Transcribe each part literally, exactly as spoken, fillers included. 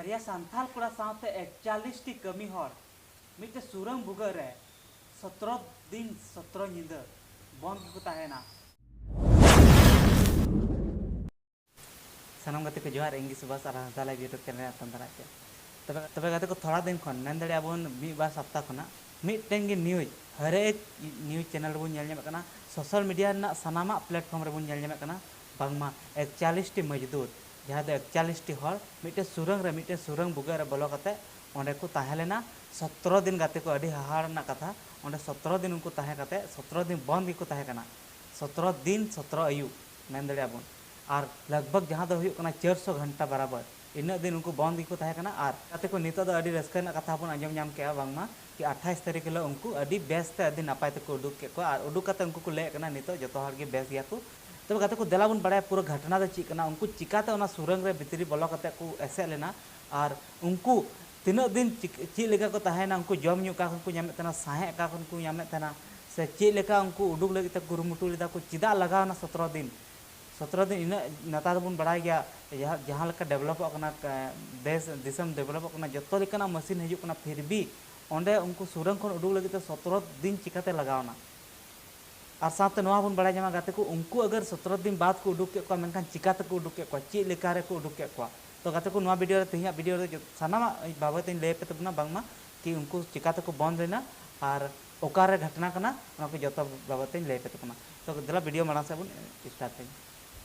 ᱭᱟ ᱥᱟᱱᱛᱟᱲ ᱠᱚᱲᱟ ᱥᱟᱶᱛᱮ ᱮᱠᱪᱟᱞᱤᱥ ᱴᱤ ᱠᱟᱹᱢᱤ ᱦᱚᱲ ᱢᱤᱫᱴᱮᱱ ᱥᱩᱨᱟᱹᱝ ᱵᱷᱩᱜᱟᱹᱜ ᱨᱮ ᱥᱚᱛᱨᱚ ᱫᱤᱱ ᱥᱚᱛᱨᱚ ᱧᱤᱫᱟᱹ ᱵᱚᱱᱫ ᱜᱮᱠᱚ ᱛᱟᱦᱮᱱᱟ᱾ ᱥᱟᱱᱟᱢ ᱜᱟᱛᱮ ᱠᱚ ᱡᱚᱦᱟᱨ, ᱤᱧ ᱜᱮ ᱥᱩᱵᱷᱟᱥ ᱟᱨ ᱦᱟᱸᱥᱫᱟ ᱞᱟᱭᱤᱵᱷ YouTube ᱪᱮᱱᱮᱞ ᱨᱮ ᱟᱛᱟᱝ ᱫᱟᱨᱟᱭ ᱛᱮ᱾ ᱛᱚᱵᱮ, ᱛᱚᱵᱮ ᱜᱟᱛᱮ ᱠᱚ, ᱛᱷᱚᱲᱟ ᱫᱤᱱ ᱠᱷᱚᱱ, ᱢᱮᱱ ᱫᱟᱲᱮᱭᱟᱜᱼᱟ ᱵᱚᱱ ᱢᱤᱫ ᱵᱟᱨ ᱥᱟᱯᱛᱟ ᱠᱷᱚᱱᱟᱜ ᱢᱤᱫᱴᱮᱱ ᱜᱮ ᱱᱤᱭᱩᱡᱽ, ᱦᱟᱨᱮᱠ ᱱᱤᱭᱩᱡᱽ ᱪᱮᱱᱮᱞ ᱨᱮᱵᱚᱱ ᱧᱮᱞ ᱧᱟᱢᱮᱫ ᱠᱟᱱᱟ, ᱥᱳᱥᱟᱞ ᱢᱤᱰᱤᱭᱟ ᱨᱮᱱᱟᱜ ᱥᱟᱱᱟᱢᱟᱜ ᱯᱞᱮᱴᱯᱷᱚᱨᱢ ᱨᱮᱵᱚᱱ ᱧᱮᱞ ᱧᱟᱢᱮᱫ ᱠᱟᱱᱟ, ᱵᱟᱝᱢᱟ ᱮᱠᱪᱟᱞᱤᱥ ᱴᱤ ᱢᱚᱡᱽᱫᱩᱨ, ᱡᱟᱦᱟᱸ ᱫᱚ ᱮᱠᱪᱟᱞᱤᱥ ᱴᱤ ᱦᱚᱲ ᱢᱤᱫᱴᱮᱱ ᱥᱩᱨᱟᱹᱝ ᱨᱮ, ᱢᱤᱫᱴᱮᱱ ᱥᱩᱨᱟᱹᱝ ᱵᱷᱩᱜᱟᱹᱜ ᱨᱮ ᱵᱚᱞᱚ ᱠᱟᱛᱮ ᱚᱸᱰᱮ ᱠᱚ ᱛᱟᱦᱮᱸ ᱞᱮᱱᱟ ᱥᱚᱛᱨᱚ ᱫᱤᱱ᱾ ᱜᱟᱛᱮ ᱠᱚ, ᱟᱹᱰᱤ ᱦᱟᱦᱟᱲ ᱨᱮᱱᱟᱜ ᱠᱟᱛᱷᱟ, ᱚᱸᱰᱮ ᱥᱚᱛᱨᱚ ᱫᱤᱱ ᱩᱱᱠᱩ ᱛᱟᱦᱮᱸ ᱠᱟᱛᱮ ᱥᱚᱛᱨᱚ ᱫᱤᱱ ᱵᱚᱱᱫ ᱜᱮᱠᱚ ᱛᱟᱦᱮᱸ ᱠᱟᱱᱟ, ᱥᱚᱛᱨᱚ ᱫᱤᱱ ᱥᱚᱛᱨᱚ ᱟᱹᱭᱩᱵ, ᱢᱮᱱ ᱫᱟᱲᱮᱭᱟᱜᱼᱟ ᱵᱚᱱ᱾ ᱟᱨ ᱞᱟᱜᱽ ᱵᱷᱟᱜᱽ ᱡᱟᱦᱟᱸ ᱫᱚ ᱦᱩᱭᱩᱜ ᱠᱟᱱᱟ ᱪᱟᱨᱥᱚ ᱜᱷᱚᱱᱴᱟ ᱵᱟᱨᱟᱵᱟᱨ, ᱤᱱᱟᱹᱜ ᱫᱤᱱ ᱩᱱᱠᱩ ᱵᱚᱱᱫ ᱜᱮᱠᱚ ᱛᱟᱦᱮᱸ ᱠᱟᱱᱟ᱾ ᱟᱨ ᱜᱟᱛᱮ ᱠᱚ, ᱱᱤᱛᱚᱜ ᱫᱚ ᱟᱹᱰᱤ ᱨᱟᱹᱥᱠᱟᱹ ᱨᱮᱱᱟᱜ ᱠᱟᱛᱷᱟ ᱵᱚᱱ ᱟᱸᱡᱚᱢ ᱧᱟᱢ ᱠᱮᱜᱼᱟ, ᱵᱟᱝᱢᱟ ᱠᱤ ᱟᱴᱷᱟᱭᱤᱥ ᱛᱟᱹᱨᱤᱠᱷ ᱦᱤᱞᱳᱜ ᱩᱱᱠᱩ ᱟᱹᱰᱤ ᱵᱮᱥ ᱛᱮ, ᱟᱹᱰᱤ ᱱᱟᱯᱟᱭ ᱛᱮᱠᱚ ᱩᱰᱩᱠ ᱠᱮᱫ ᱠᱚᱣᱟ᱾ ᱟᱨ ᱩᱰᱩᱠ ᱠᱟᱛᱮ ᱩᱱᱠᱩ ᱠᱚ ᱞᱟᱹᱭᱮᱫ ᱠᱟᱱᱟ ᱱᱤᱛᱚᱜ ᱡᱚᱛᱚ ᱦᱚᱲ ᱜᱮ ᱵᱮᱥ ᱜᱮᱭᱟ ᱠᱚ᱾ ᱛᱚᱵᱮ ᱜᱟᱛᱮ ᱠᱚ, ᱫᱮᱞᱟ ᱵᱚᱱ ᱵᱟᱲᱟᱭᱟ ᱯᱩᱨᱟᱹ ᱜᱷᱚᱴᱚᱱᱟ ᱫᱚ ᱪᱮᱫ ᱠᱟᱱᱟ, ᱩᱱᱠᱩ ᱪᱤᱠᱟᱛᱮ ᱚᱱᱟ ᱥᱩᱨᱟᱹᱝ ᱨᱮ ᱵᱷᱤᱛᱨᱤ ᱵᱚᱞᱚ ᱠᱟᱛᱮ ᱠᱚ ᱮᱥᱮᱫ ᱞᱮᱱᱟ, ᱟᱨ ᱩᱱᱠᱩ ᱛᱤᱱᱟᱹᱜ ᱫᱤᱱ ᱪᱤᱠ-, ᱪᱮᱫ ᱞᱮᱠᱟ ᱠᱚ ᱛᱟᱦᱮᱸᱭᱮᱱᱟ, ᱩᱱᱠᱩ ᱡᱚᱢ ᱧᱩ ᱚᱠᱟ ᱠᱷᱚᱱ ᱠᱚ ᱧᱟᱢᱮᱫ ᱛᱟᱦᱮᱱᱟ, ᱥᱟᱦᱮᱸᱫ ᱚᱠᱟ ᱠᱷᱚᱱ ᱠᱚ ᱧᱟᱢᱮᱫ ᱛᱟᱦᱮᱱᱟ, ᱥᱮ ᱪᱮᱫ ᱞᱮᱠᱟ ᱩᱱᱠᱩ ᱩᱰᱩᱠ ᱞᱟᱹᱜᱤᱫ ᱛᱮ ᱠᱩᱨᱩᱢᱩᱴᱩ ᱞᱮᱫᱟ ᱠᱚ, ᱪᱮᱫᱟᱜ ᱞᱟᱜᱟᱣ ᱮᱱᱟ ᱥᱚᱛᱨᱚ ᱫᱤᱱ? ᱥᱚᱛᱨᱚ ᱫᱤᱱ ᱤᱱᱟᱹᱜ, ᱱᱮᱛᱟᱨ ᱫᱚᱵᱚᱱ ᱵᱟᱲᱟᱭ ᱜᱮᱭᱟ, ᱡᱟᱦᱟᱸ, ᱡᱟᱦᱟᱸ ᱞᱮᱠᱟ ᱰᱮᱵᱷᱞᱚᱯᱚᱜ ᱠᱟᱱᱟ, ᱠᱟ-, ᱫᱮᱥ ᱫᱤᱥᱚᱢ ᱰᱮᱵᱷᱞᱚᱯᱚᱜ ᱠᱟᱱᱟ, ᱡᱚᱛᱚ ᱞᱮᱠᱟᱱᱟᱜ ᱢᱮᱥᱤᱱ ᱦᱤᱡᱩᱜ ᱠᱟᱱᱟ, ᱯᱷᱤᱨ ᱵᱷᱤ ᱚᱸᱰᱮ ᱩᱱᱠᱩ ᱥᱩᱨᱟᱹᱝ ᱠᱷᱚᱱ ᱩᱰᱩᱠ ᱞᱟᱹᱜᱤᱫ ᱛᱮ ᱥᱚᱛᱨᱚ ᱫᱤᱱ ᱪᱤᱠᱟᱛᱮ ᱞᱟᱜᱟᱣ ᱮᱱᱟ? ᱟᱨ ᱥᱟᱶᱛᱮ ᱱᱚᱣᱟ ᱵᱚᱱ ᱵᱟᱲᱟᱭ ᱧᱟᱢᱟ ᱜᱟᱛᱮ ᱠᱚ, ᱩᱱᱠᱩ ᱟᱜᱟᱨ ᱥᱚᱛᱨᱚ ᱫᱤᱱ ᱵᱟᱫ ᱠᱚ ᱩᱰᱩᱠ ᱠᱮᱫ ᱠᱚᱣᱟ, ᱢᱮᱱᱠᱷᱟᱱ ᱪᱤᱠᱟ ᱛᱮᱠᱚ ᱩᱰᱩᱠ ᱠᱮᱫ ᱠᱚᱣᱟ, ᱪᱮᱫ ᱞᱮᱠᱟ ᱨᱮᱠᱚ ᱩᱰᱩᱠ ᱠᱮᱫ ᱠᱚᱣᱟ? ᱛᱚ ᱜᱟᱛᱮ ᱠᱚ, ᱱᱚᱣᱟ ᱵᱷᱤᱰᱤᱭᱳ ᱨᱮ, ᱛᱮᱦᱮᱧᱟᱜ ᱵᱷᱤᱰᱤᱭᱳ ᱨᱮ ᱡᱚ-, ᱥᱟᱱᱟᱢᱟᱜ ᱵᱟᱵᱚᱫ ᱤᱧ ᱞᱟᱹᱭ ᱟᱯᱮ ᱛᱟᱵᱚᱱᱟ, ᱵᱟᱝᱢᱟ ᱠᱤ ᱩᱱᱠᱩ ᱪᱤᱠᱟ ᱛᱮᱠᱚ ᱵᱚᱱᱫ ᱞᱮᱱᱟ ᱟᱨ ᱚᱠᱟᱨᱮ ᱜᱷᱚᱴᱱᱟ ᱠᱟᱱᱟ, ᱚᱱᱟ ᱠᱚ ᱡᱚᱛᱚ ᱵᱟᱵᱚᱫ ᱤᱧ ᱞᱟᱹᱭ ᱟᱯᱮ ᱛᱟᱵᱚᱱᱟ᱾ ᱛᱚ ᱫᱮᱞᱟ ᱵᱷᱤᱰᱤᱭᱳ ᱢᱟᱲᱟᱝ ᱥᱮᱫ ᱵᱚᱱ ᱥᱴᱟᱨᱴ ᱞᱮᱜᱮ᱾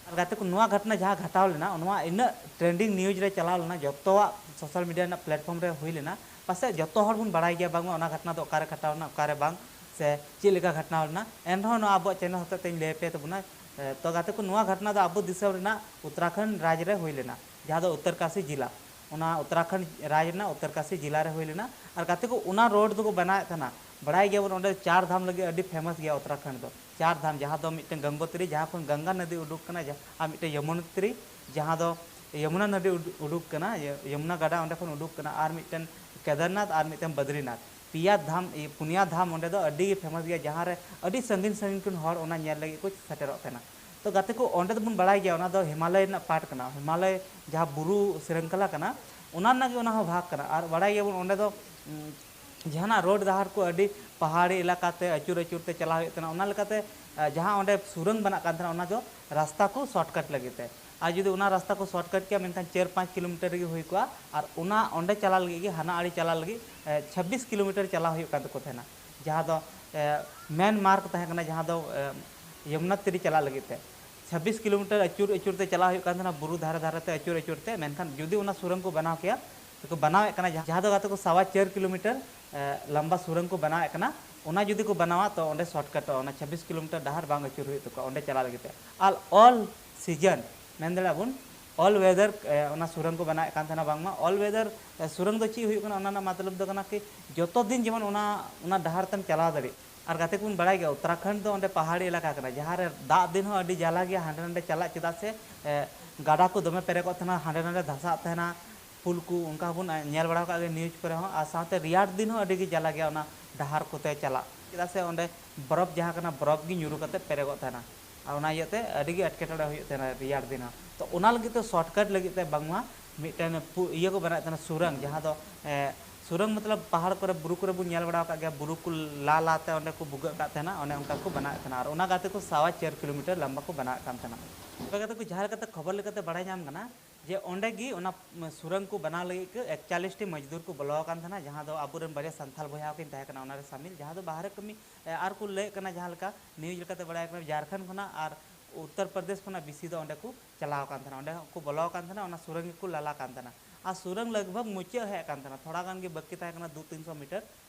ᱟᱨ ᱜᱟᱛᱮ ᱠᱚ, ᱱᱚᱣᱟ ᱜᱷᱚᱴᱱᱟ ᱡᱟᱦᱟᱸ ᱜᱷᱚᱴᱟᱣ ᱞᱮᱱᱟ, ᱱᱚᱣᱟ ᱤᱱᱟᱹᱜ ᱴᱨᱮᱱᱰᱤᱝ ᱱᱤᱭᱩᱡᱽ ᱨᱮ ᱪᱟᱞᱟᱣ ᱞᱮᱱᱟ, ᱡᱚᱛᱚᱣᱟᱜ ᱥᱳᱥᱟᱞ ᱢᱤᱰᱤᱭᱟ ᱨᱮᱱᱟᱜ ᱯᱞᱮᱴᱯᱷᱚᱨᱢ ᱨᱮ ᱦᱩᱭ ᱞᱮᱱᱟ᱾ ᱯᱟᱥᱮᱡ ᱡᱚᱛᱚ ᱦᱚᱲ ᱵᱚᱱ ᱵᱟᱲᱟᱭ ᱜᱮᱭᱟ ᱵᱟᱝᱢᱟ ᱚᱱᱟ ᱜᱷᱚᱴᱱᱟ ᱫᱚ ᱚᱠᱟᱨᱮ ᱜᱷᱚᱴᱟᱣ ᱞᱮᱱᱟ, ᱚᱠᱟᱨᱮ ᱵᱟᱝ, ᱥᱮ ᱪᱮᱫ ᱞᱮᱠᱟ ᱜᱷᱚᱴᱱᱟ ᱞᱮᱱᱟ, ᱮᱱᱨᱮᱦᱚᱸ ᱱᱚᱣᱟ ᱟᱵᱚᱣᱟᱜ ᱪᱮᱱᱮᱞ ᱦᱚᱛᱮᱡ ᱛᱮᱧ ᱞᱟᱹᱭ ᱟᱯᱮ ᱛᱟᱵᱚᱱᱟ᱾ ᱮ, ᱛᱚ ᱜᱟᱛᱮ ᱠᱚ, ᱱᱚᱣᱟ ᱜᱷᱚᱴᱱᱟ ᱫᱚ ᱟᱵᱚ ᱫᱤᱥᱚᱢ ᱨᱮᱱᱟᱜ ᱩᱛᱛᱚᱨᱟᱠᱷᱚᱸᱰ ᱨᱟᱡᱽ ᱨᱮ ᱦᱩᱭ ᱞᱮᱱᱟ, ᱡᱟᱦᱟᱸ ᱫᱚ ᱩᱛᱛᱚᱨᱠᱟᱥᱤ ᱡᱮᱞᱟ, ᱚᱱᱟ ᱩᱛᱛᱚᱨᱟᱠᱷᱚᱸᱰ ᱨᱟᱡᱽ ᱨᱮᱱᱟᱜ ᱩᱛᱛᱚᱨᱠᱟᱥᱤ ᱡᱮᱞᱟ ᱨᱮ ᱦᱩᱭ ᱞᱮᱱᱟ᱾ ᱟᱨ ᱜᱟᱛᱮ ᱠᱚ, ᱚᱱᱟ ᱨᱳᱰ ᱫᱚᱠᱚ ᱵᱮᱱᱟᱣᱮᱫ ᱛᱟᱦᱮᱱᱟ, ᱵᱟᱲᱟᱭ ᱜᱮᱭᱟᱵᱚᱱ ᱚᱸᱰᱮ ᱪᱟᱨ ᱫᱷᱟᱢ ᱞᱟᱹᱜᱤᱫ ᱟᱹᱰᱤ ᱯᱷᱮᱢᱟᱥ ᱜᱮᱭᱟ ᱩᱛᱛᱚᱨᱟᱠᱷᱚᱸᱰ ᱫᱚ᱾ ᱪᱟᱨ ᱫᱷᱟᱢ, ᱡᱟᱦᱟᱸ ᱫᱚ ᱢᱤᱫᱴᱮᱱ ᱜᱚᱝᱜᱳᱛᱨᱤ, ᱡᱟᱦᱟᱸ ᱠᱷᱚᱱ ᱜᱚᱝᱜᱟ ᱱᱚᱫᱤ ᱩᱰᱩᱠ ᱠᱟᱱᱟ, ᱡᱟ-, ᱟᱨ ᱢᱤᱫᱴᱮᱱ ᱭᱚᱢᱩᱱᱳᱛᱨᱤ, ᱡᱟᱦᱟᱸ ᱫᱚ ᱭᱚᱢᱩᱱᱟ ᱱᱚᱫᱤ ᱩᱰᱩ-, ᱩᱰᱩᱠ ᱠᱟᱱᱟ, ᱭᱚ-, ᱭᱚᱢᱩᱱᱟ ᱜᱟᱰᱟ ᱚᱸᱰᱮ ᱠᱷᱚᱱ ᱩᱰᱩᱠ ᱠᱟᱱᱟ, ᱟᱨ ᱢᱤᱫᱴᱮᱱ ᱠᱮᱫᱟᱨᱱᱟᱛᱷ, ᱟᱨ ᱢᱤᱫᱴᱮᱱ ᱵᱚᱫᱨᱤᱱᱟᱛᱷ᱾ ᱯᱮᱭᱟ ᱫᱷᱟᱢ, ᱤᱭᱟᱹ, ᱯᱩᱱᱭᱟ ᱫᱷᱟᱢ ᱚᱸᱰᱮ ᱫᱚ ᱟᱹᱰᱤ ᱜᱮ ᱯᱷᱮᱢᱟᱥ ᱜᱮᱭᱟ, ᱡᱟᱦᱟᱸ ᱨᱮ ᱟᱹᱰᱤ ᱥᱟᱺᱜᱤᱧ ᱥᱟᱺᱜᱤᱧ ᱠᱷᱚᱱ ᱦᱚᱲ ᱚᱱᱟ ᱧᱮᱞ ᱞᱟᱹᱜᱤᱫ ᱠᱚ ᱥᱮᱴᱮᱨᱚᱜ ᱛᱟᱦᱮᱱᱟ᱾ ᱛᱚ ᱜᱟᱛᱮ ᱠᱚ, ᱚᱸᱰᱮ ᱫᱚᱵᱚᱱ ᱵᱟᱲᱟᱭ ᱜᱮᱭᱟ, ᱚᱱᱟ ᱫᱚ ᱦᱤᱢᱟᱞᱚᱭ ᱨᱮᱱᱟᱜ ᱯᱟᱨᱴ ᱠᱟᱱᱟ, ᱦᱤᱢᱟᱞᱚᱭ ᱡᱟᱦᱟᱸ ᱵᱩᱨᱩ ᱥᱨᱤᱝᱠᱷᱚᱞᱟ ᱠᱟᱱᱟ, ᱚᱱᱟ ᱨᱮᱱᱟᱜ ᱜᱮ ᱚᱱᱟ ᱦᱚᱸ ᱵᱷᱟᱜᱽ ᱠᱟᱱᱟ᱾ ᱟᱨ ᱵᱟᱲᱟᱭ ᱜᱮᱭᱟᱵᱚᱱ, ᱚᱸᱰᱮ ᱫᱚ ᱩᱸ, ᱡᱟᱦᱟᱱᱟᱜ ᱨᱳᱰ ᱰᱟᱦᱟᱨ ᱠᱚ ᱟᱹᱰᱤ ᱯᱟᱦᱟᱲᱤ ᱮᱞᱟᱠᱟᱛᱮ ᱟᱹᱪᱩᱨ ᱟᱹᱪᱩᱨ ᱛᱮ ᱪᱟᱞᱟᱣ ᱦᱩᱭᱩᱜ ᱛᱟᱦᱮᱱᱟ᱾ ᱚᱱᱟ ᱞᱮᱠᱟᱛᱮ ᱟᱸ, ᱡᱟᱦᱟᱸ ᱚᱸᱰᱮ ᱥᱩᱨᱟᱹᱝ ᱵᱮᱱᱟᱜ ᱠᱟᱱ ᱛᱟᱦᱮᱱᱟ, ᱚᱱᱟ ᱫᱚ ᱨᱟᱥᱛᱟ ᱠᱚ ᱥᱚᱨᱴᱠᱟᱴ ᱞᱟᱹᱜᱤᱫ ᱛᱮ᱾ ᱟᱨ ᱡᱩᱫᱤ ᱚᱱᱟ ᱨᱟᱥᱛᱟ ᱠᱚ ᱥᱚᱨᱴᱠᱟᱴ ᱠᱮᱭᱟ, ᱢᱮᱱᱠᱷᱟᱱ ᱪᱟᱨ ᱯᱟᱸᱪ ᱠᱤᱞᱳᱢᱤᱴᱟᱨ ᱨᱮᱜᱮ ᱦᱩᱭ ᱠᱚᱜᱼᱟ᱾ ᱟᱨ ᱚᱱᱟ ᱚᱸᱰᱮ ᱪᱟᱞᱟᱣ ᱞᱟᱹᱜᱤᱫ ᱜᱮ, ᱦᱟᱱᱟ ᱟᱲᱮ ᱪᱟᱞᱟᱣ ᱞᱟᱹᱜᱤᱫ ᱮ, ᱪᱷᱟᱵᱵᱤᱥ ᱠᱤᱞᱳᱢᱤᱴᱟᱨ ᱪᱟᱞᱟᱣ ᱦᱩᱭᱩᱜ ᱠᱟᱱ ᱛᱟᱠᱚ ᱛᱟᱦᱮᱱᱟ, ᱡᱟᱦᱟᱸ ᱫᱚ ᱢᱮᱱ ᱢᱟᱨᱠ ᱛᱟᱦᱮᱸ ᱠᱟᱱᱟ, ᱡᱟᱦᱟᱸ ᱫᱚ ᱮ, ᱭᱚᱢᱩᱱᱟ ᱛᱤᱨᱤ ᱪᱟᱞᱟᱜ ᱞᱟᱹᱜᱤᱫ ᱛᱮ᱾ ᱪᱷᱟᱵᱵᱤᱥ ᱠᱤᱞᱳᱢᱤᱴᱟᱨ ᱟᱹᱪᱩᱨ ᱟᱹᱪᱩᱨ ᱛᱮ ᱪᱟᱞᱟᱣ ᱦᱩᱭᱩᱜ ᱠᱟᱱ ᱛᱟᱦᱮᱱᱟ, ᱵᱩᱨᱩ ᱫᱷᱟᱨᱮ ᱫᱷᱟᱨᱮ ᱛᱮ ᱟᱹᱪᱩᱨ ᱟᱹᱪᱩᱨ ᱛᱮ᱾ ᱢᱮᱱᱠᱷᱟᱱ ᱡᱩᱫᱤ ᱚᱱᱟ ᱥᱩᱨᱟᱹᱝ ᱠᱚ ᱵᱮᱱᱟᱣ ᱠᱮᱭᱟ, ᱛᱚᱠᱚ ᱵᱮᱱᱟᱣᱮᱫ ᱠᱟᱱᱟ, ᱡᱟᱦᱟᱸ ᱡᱟᱦᱟᱸ ᱫᱚ ᱜᱟᱛᱮ ᱠᱚ ᱥᱟᱣᱟ ᱪᱟᱨ ᱠᱤᱞᱳᱢᱤᱴᱟᱨ ᱮ, ᱞᱟᱢᱵᱟ ᱥᱩᱨᱟᱹᱝ ᱠᱚ ᱵᱮᱱᱟᱣᱮᱫ ᱠᱟᱱᱟ, ᱚᱱᱟ ᱡᱩᱫᱤ ᱠᱚ ᱵᱮᱱᱟᱣᱟ, ᱛᱚ ᱚᱸᱰᱮ ᱥᱚᱨᱴᱠᱟᱴᱚᱜᱼᱟ, ᱚᱱᱟ ᱪᱷᱟᱵᱵᱤᱥ ᱠᱤᱞᱳᱢᱤᱴᱟᱨ ᱰᱟᱦᱟᱨ ᱵᱟᱝ ᱟᱹᱪᱩᱨ ᱦᱩᱭᱩᱜ ᱛᱟᱠᱚᱣᱟ ᱚᱸᱰᱮ ᱪᱟᱞᱟᱣ ᱞᱟᱹᱜᱤᱫ ᱛᱮ᱾ ᱟᱨ ᱚᱞ ᱥᱤᱡᱚᱱ ᱢᱮᱱ ᱫᱟᱲᱮᱭᱟᱜᱼᱟ ᱵᱚᱱ, ᱚᱞ ᱣᱮᱫᱟᱨ ᱚᱱᱟ ᱥᱩᱨᱟᱹᱝ ᱠᱚ ᱵᱮᱱᱟᱣᱮᱫ ᱠᱟᱱ ᱛᱟᱦᱮᱱᱟ᱾ ᱵᱟᱝᱢᱟ ᱚᱞ ᱣᱮᱫᱟᱨ ᱥᱩᱨᱟᱹᱝ ᱫᱚ ᱪᱮᱫ ᱦᱩᱭᱩᱜ ᱠᱟᱱᱟ, ᱚᱱᱟ ᱨᱮᱱᱟᱜ ᱢᱚᱛᱞᱚᱵ ᱫᱚ ᱠᱟᱱᱟ ᱠᱤ ᱡᱚᱛᱚ ᱫᱤᱱ ᱡᱮᱢᱚᱱ ᱚᱱᱟ, ᱚᱱᱟ ᱰᱟᱦᱟᱨ ᱛᱮᱢ ᱪᱟᱞᱟᱣ ᱫᱟᱲᱮᱜ᱾ ᱟᱨ ᱜᱟᱛᱮ ᱠᱚᱵᱚᱱ ᱵᱟᱲᱟᱭ ᱜᱮᱭᱟ, ᱩᱛᱛᱚᱨᱟᱠᱷᱚᱸᱰ ᱫᱚ ᱚᱸᱰᱮ ᱯᱟᱦᱟᱲᱤ ᱮᱞᱟᱠᱟ ᱠᱟᱱᱟ, ᱡᱟᱦᱟᱸ ᱨᱮ ᱫᱟᱜ ᱫᱤᱱ ᱦᱚᱸ ᱟᱹᱰᱤ ᱡᱟᱞᱟ ᱜᱮᱭᱟ ᱦᱟᱸᱰᱮ ᱱᱟᱰᱮ ᱪᱟᱞᱟᱜ, ᱪᱮᱫᱟᱜ ᱥᱮ ᱮ, ᱜᱟᱰᱟ ᱠᱚ ᱫᱚᱢᱮ ᱯᱮᱨᱮᱜᱚᱜ ᱛᱟᱦᱮᱱᱟ, ᱦᱟᱸᱰᱮ ᱱᱟᱰᱮ ᱫᱷᱟᱥᱟᱜ ᱛᱟᱦᱮᱱᱟ, ᱯᱩᱞ ᱠᱚ, ᱚᱱᱠᱟ ᱦᱚᱸᱵᱚᱱ ᱧᱮᱞ ᱵᱟᱲᱟ ᱟᱠᱟᱫ ᱜᱮᱭᱟ ᱱᱤᱭᱩᱡᱽ ᱠᱚᱨᱮ ᱦᱚᱸ᱾ ᱟᱨ ᱥᱟᱶᱛᱮ ᱨᱮᱭᱟᱲ ᱫᱤᱱ ᱦᱚᱸ ᱟᱹᱰᱤ ᱜᱮ ᱡᱟᱞᱟ ᱜᱮᱭᱟ ᱚᱱᱟ ᱰᱟᱦᱟᱨ ᱠᱚᱛᱮ ᱪᱟᱞᱟᱜ, ᱪᱮᱫᱟᱜ ᱥᱮ ᱚᱸᱰᱮ ᱵᱚᱨᱚᱯᱷ ᱡᱟᱦᱟᱸ ᱠᱟᱱᱟ, ᱵᱚᱨᱚᱯᱷ ᱜᱮ ᱧᱩᱨᱩ ᱠᱟᱛᱮ ᱯᱮᱨᱮᱜᱚᱜ ᱛᱟᱦᱮᱱᱟ᱾ ᱟᱨ ᱚᱱᱟ ᱤᱭᱟᱹᱛᱮ ᱟᱹᱰᱤ ᱜᱮ ᱮᱴᱠᱮᱴᱚᱬᱮ ᱦᱩᱭᱩᱜ ᱛᱟᱦᱮᱱᱟ ᱨᱮᱭᱟᱲ ᱫᱤᱱ ᱦᱚᱸ᱾ ᱛᱚ ᱚᱱᱟ ᱞᱟᱹᱜᱤᱫ ᱛᱮ ᱥᱚᱨᱴᱠᱟᱴ ᱞᱟᱹᱜᱤᱫ ᱛᱮ ᱵᱟᱝᱢᱟ ᱢᱤᱫᱴᱮᱱ ᱯᱩ-, ᱤᱭᱟᱹ ᱠᱚ ᱵᱮᱱᱟᱣᱮᱫ ᱛᱟᱦᱮᱱᱟ, ᱥᱩᱨᱟᱝ, ᱡᱟᱦᱟᱸ ᱫᱚ ᱮ, ᱥᱩᱨᱟᱹᱝ ᱢᱚᱛᱞᱚᱵ ᱯᱟᱦᱟᱲ ᱠᱚᱨᱮ, ᱵᱩᱨᱩ ᱠᱚᱨᱮ ᱵᱚᱱ ᱧᱮᱞ ᱵᱟᱲᱟ ᱟᱠᱟᱫ ᱜᱮᱭᱟ, ᱵᱩᱨᱩ ᱠᱚ ᱞᱟ ᱞᱟ ᱛᱮ ᱚᱸᱰᱮ ᱠᱚ ᱵᱷᱩᱜᱟᱹᱜ ᱠᱟᱜ ᱛᱟᱦᱮᱱᱟ, ᱚᱱᱮ ᱚᱱᱠᱟ ᱠᱚ ᱵᱮᱱᱟᱣᱮᱫ ᱛᱟᱦᱮᱱᱟ᱾ ᱟᱨ ᱚᱱᱟ ᱜᱟᱛᱮ ᱠᱚ ᱥᱟᱣᱟ ᱪᱟᱨ ᱠᱤᱞᱳᱢᱤᱴᱟᱨ ᱞᱟᱢᱵᱟ ᱠᱚ ᱵᱮᱱᱟᱣᱮᱫ ᱠᱟᱱ ᱛᱟᱦᱮᱱᱟ᱾ ᱛᱚᱵᱮ ᱜᱟᱛᱮ ᱠᱚ, ᱡᱟᱦᱟᱸ ᱞᱮᱠᱟᱛᱮ ᱠᱷᱚᱵᱚᱨ ᱞᱮᱠᱟᱛᱮ ᱵᱟᱲᱟᱭ ᱧᱟᱢ ᱠᱟᱱᱟ ᱡᱮ ᱚᱸᱰᱮ ᱜᱮ ᱚᱱᱟ ᱥᱩᱨᱟᱹᱝ ᱠᱚ ᱵᱮᱱᱟᱣ ᱞᱟᱹᱜᱤᱫ ᱠᱚ ᱮᱠᱪᱟᱞᱤᱥ ᱴᱤ ᱢᱚᱡᱽᱫᱩᱨ ᱠᱚ ᱵᱚᱞᱚ ᱟᱠᱟᱱ ᱛᱟᱦᱮᱱᱟ, ᱡᱟᱦᱟᱸ ᱫᱚ ᱟᱵᱚᱨᱮᱱ ᱵᱟᱨᱭᱟ ᱥᱟᱱᱛᱟᱞ ᱵᱚᱭᱦᱟ ᱦᱚᱸᱠᱤᱱ ᱛᱟᱦᱮᱸ ᱠᱟᱱᱟ ᱚᱱᱟᱨᱮ ᱥᱟᱢᱤᱞ, ᱡᱟᱦᱟᱸ ᱫᱚ ᱵᱟᱦᱨᱮ ᱠᱟᱹᱢᱤ, ᱮ, ᱟᱨ ᱠᱚ ᱞᱟᱹᱭᱮᱫ ᱠᱟᱱᱟ, ᱡᱟᱦᱟᱸ ᱞᱮᱠᱟ ᱱᱤᱭᱩᱡᱽ ᱞᱮᱠᱟᱛᱮ ᱵᱟᱲᱟᱭ ᱠᱟᱱᱟ, ᱡᱷᱟᱲᱠᱷᱚᱸᱰ ᱠᱷᱚᱱᱟᱜ ᱟᱨ ᱩᱛᱛᱚᱨ ᱯᱨᱚᱫᱮᱥ ᱠᱷᱚᱱᱟᱜ ᱵᱮᱥᱤ ᱫᱚ ᱚᱸᱰᱮ ᱠᱚ ᱪᱟᱞᱟᱣ ᱟᱠᱟᱱ ᱛᱟᱦᱮᱱᱟ, ᱚᱸᱰᱮ ᱦᱚᱸ ᱠᱚ ᱵᱚᱞᱚ ᱟᱠᱟᱱ ᱛᱟᱦᱮᱱᱟ, ᱚᱱᱟ ᱥᱩᱨᱟᱹᱝ ᱜᱮᱠᱚ ᱞᱟᱞᱟ ᱠᱟᱱ ᱛᱟᱦᱮᱱᱟ᱾ ᱟᱨ ᱥᱩᱨᱟᱹᱝ ᱞᱟᱜᱽ ᱵᱷᱟᱜᱽ ᱢᱩᱪᱟᱹᱫ ᱦᱮᱡ ᱟᱠᱟᱱ ᱛᱟᱦᱮᱱᱟ, ᱛᱷᱚᱲᱟ ᱜᱟᱱ ᱜᱮ ᱵᱟᱹᱠᱤ ᱛᱟᱦᱮᱸ ᱠᱟᱱᱟ, ᱫᱩ ᱛᱤᱱᱥᱚ ᱢᱤᱴᱟᱨ᱾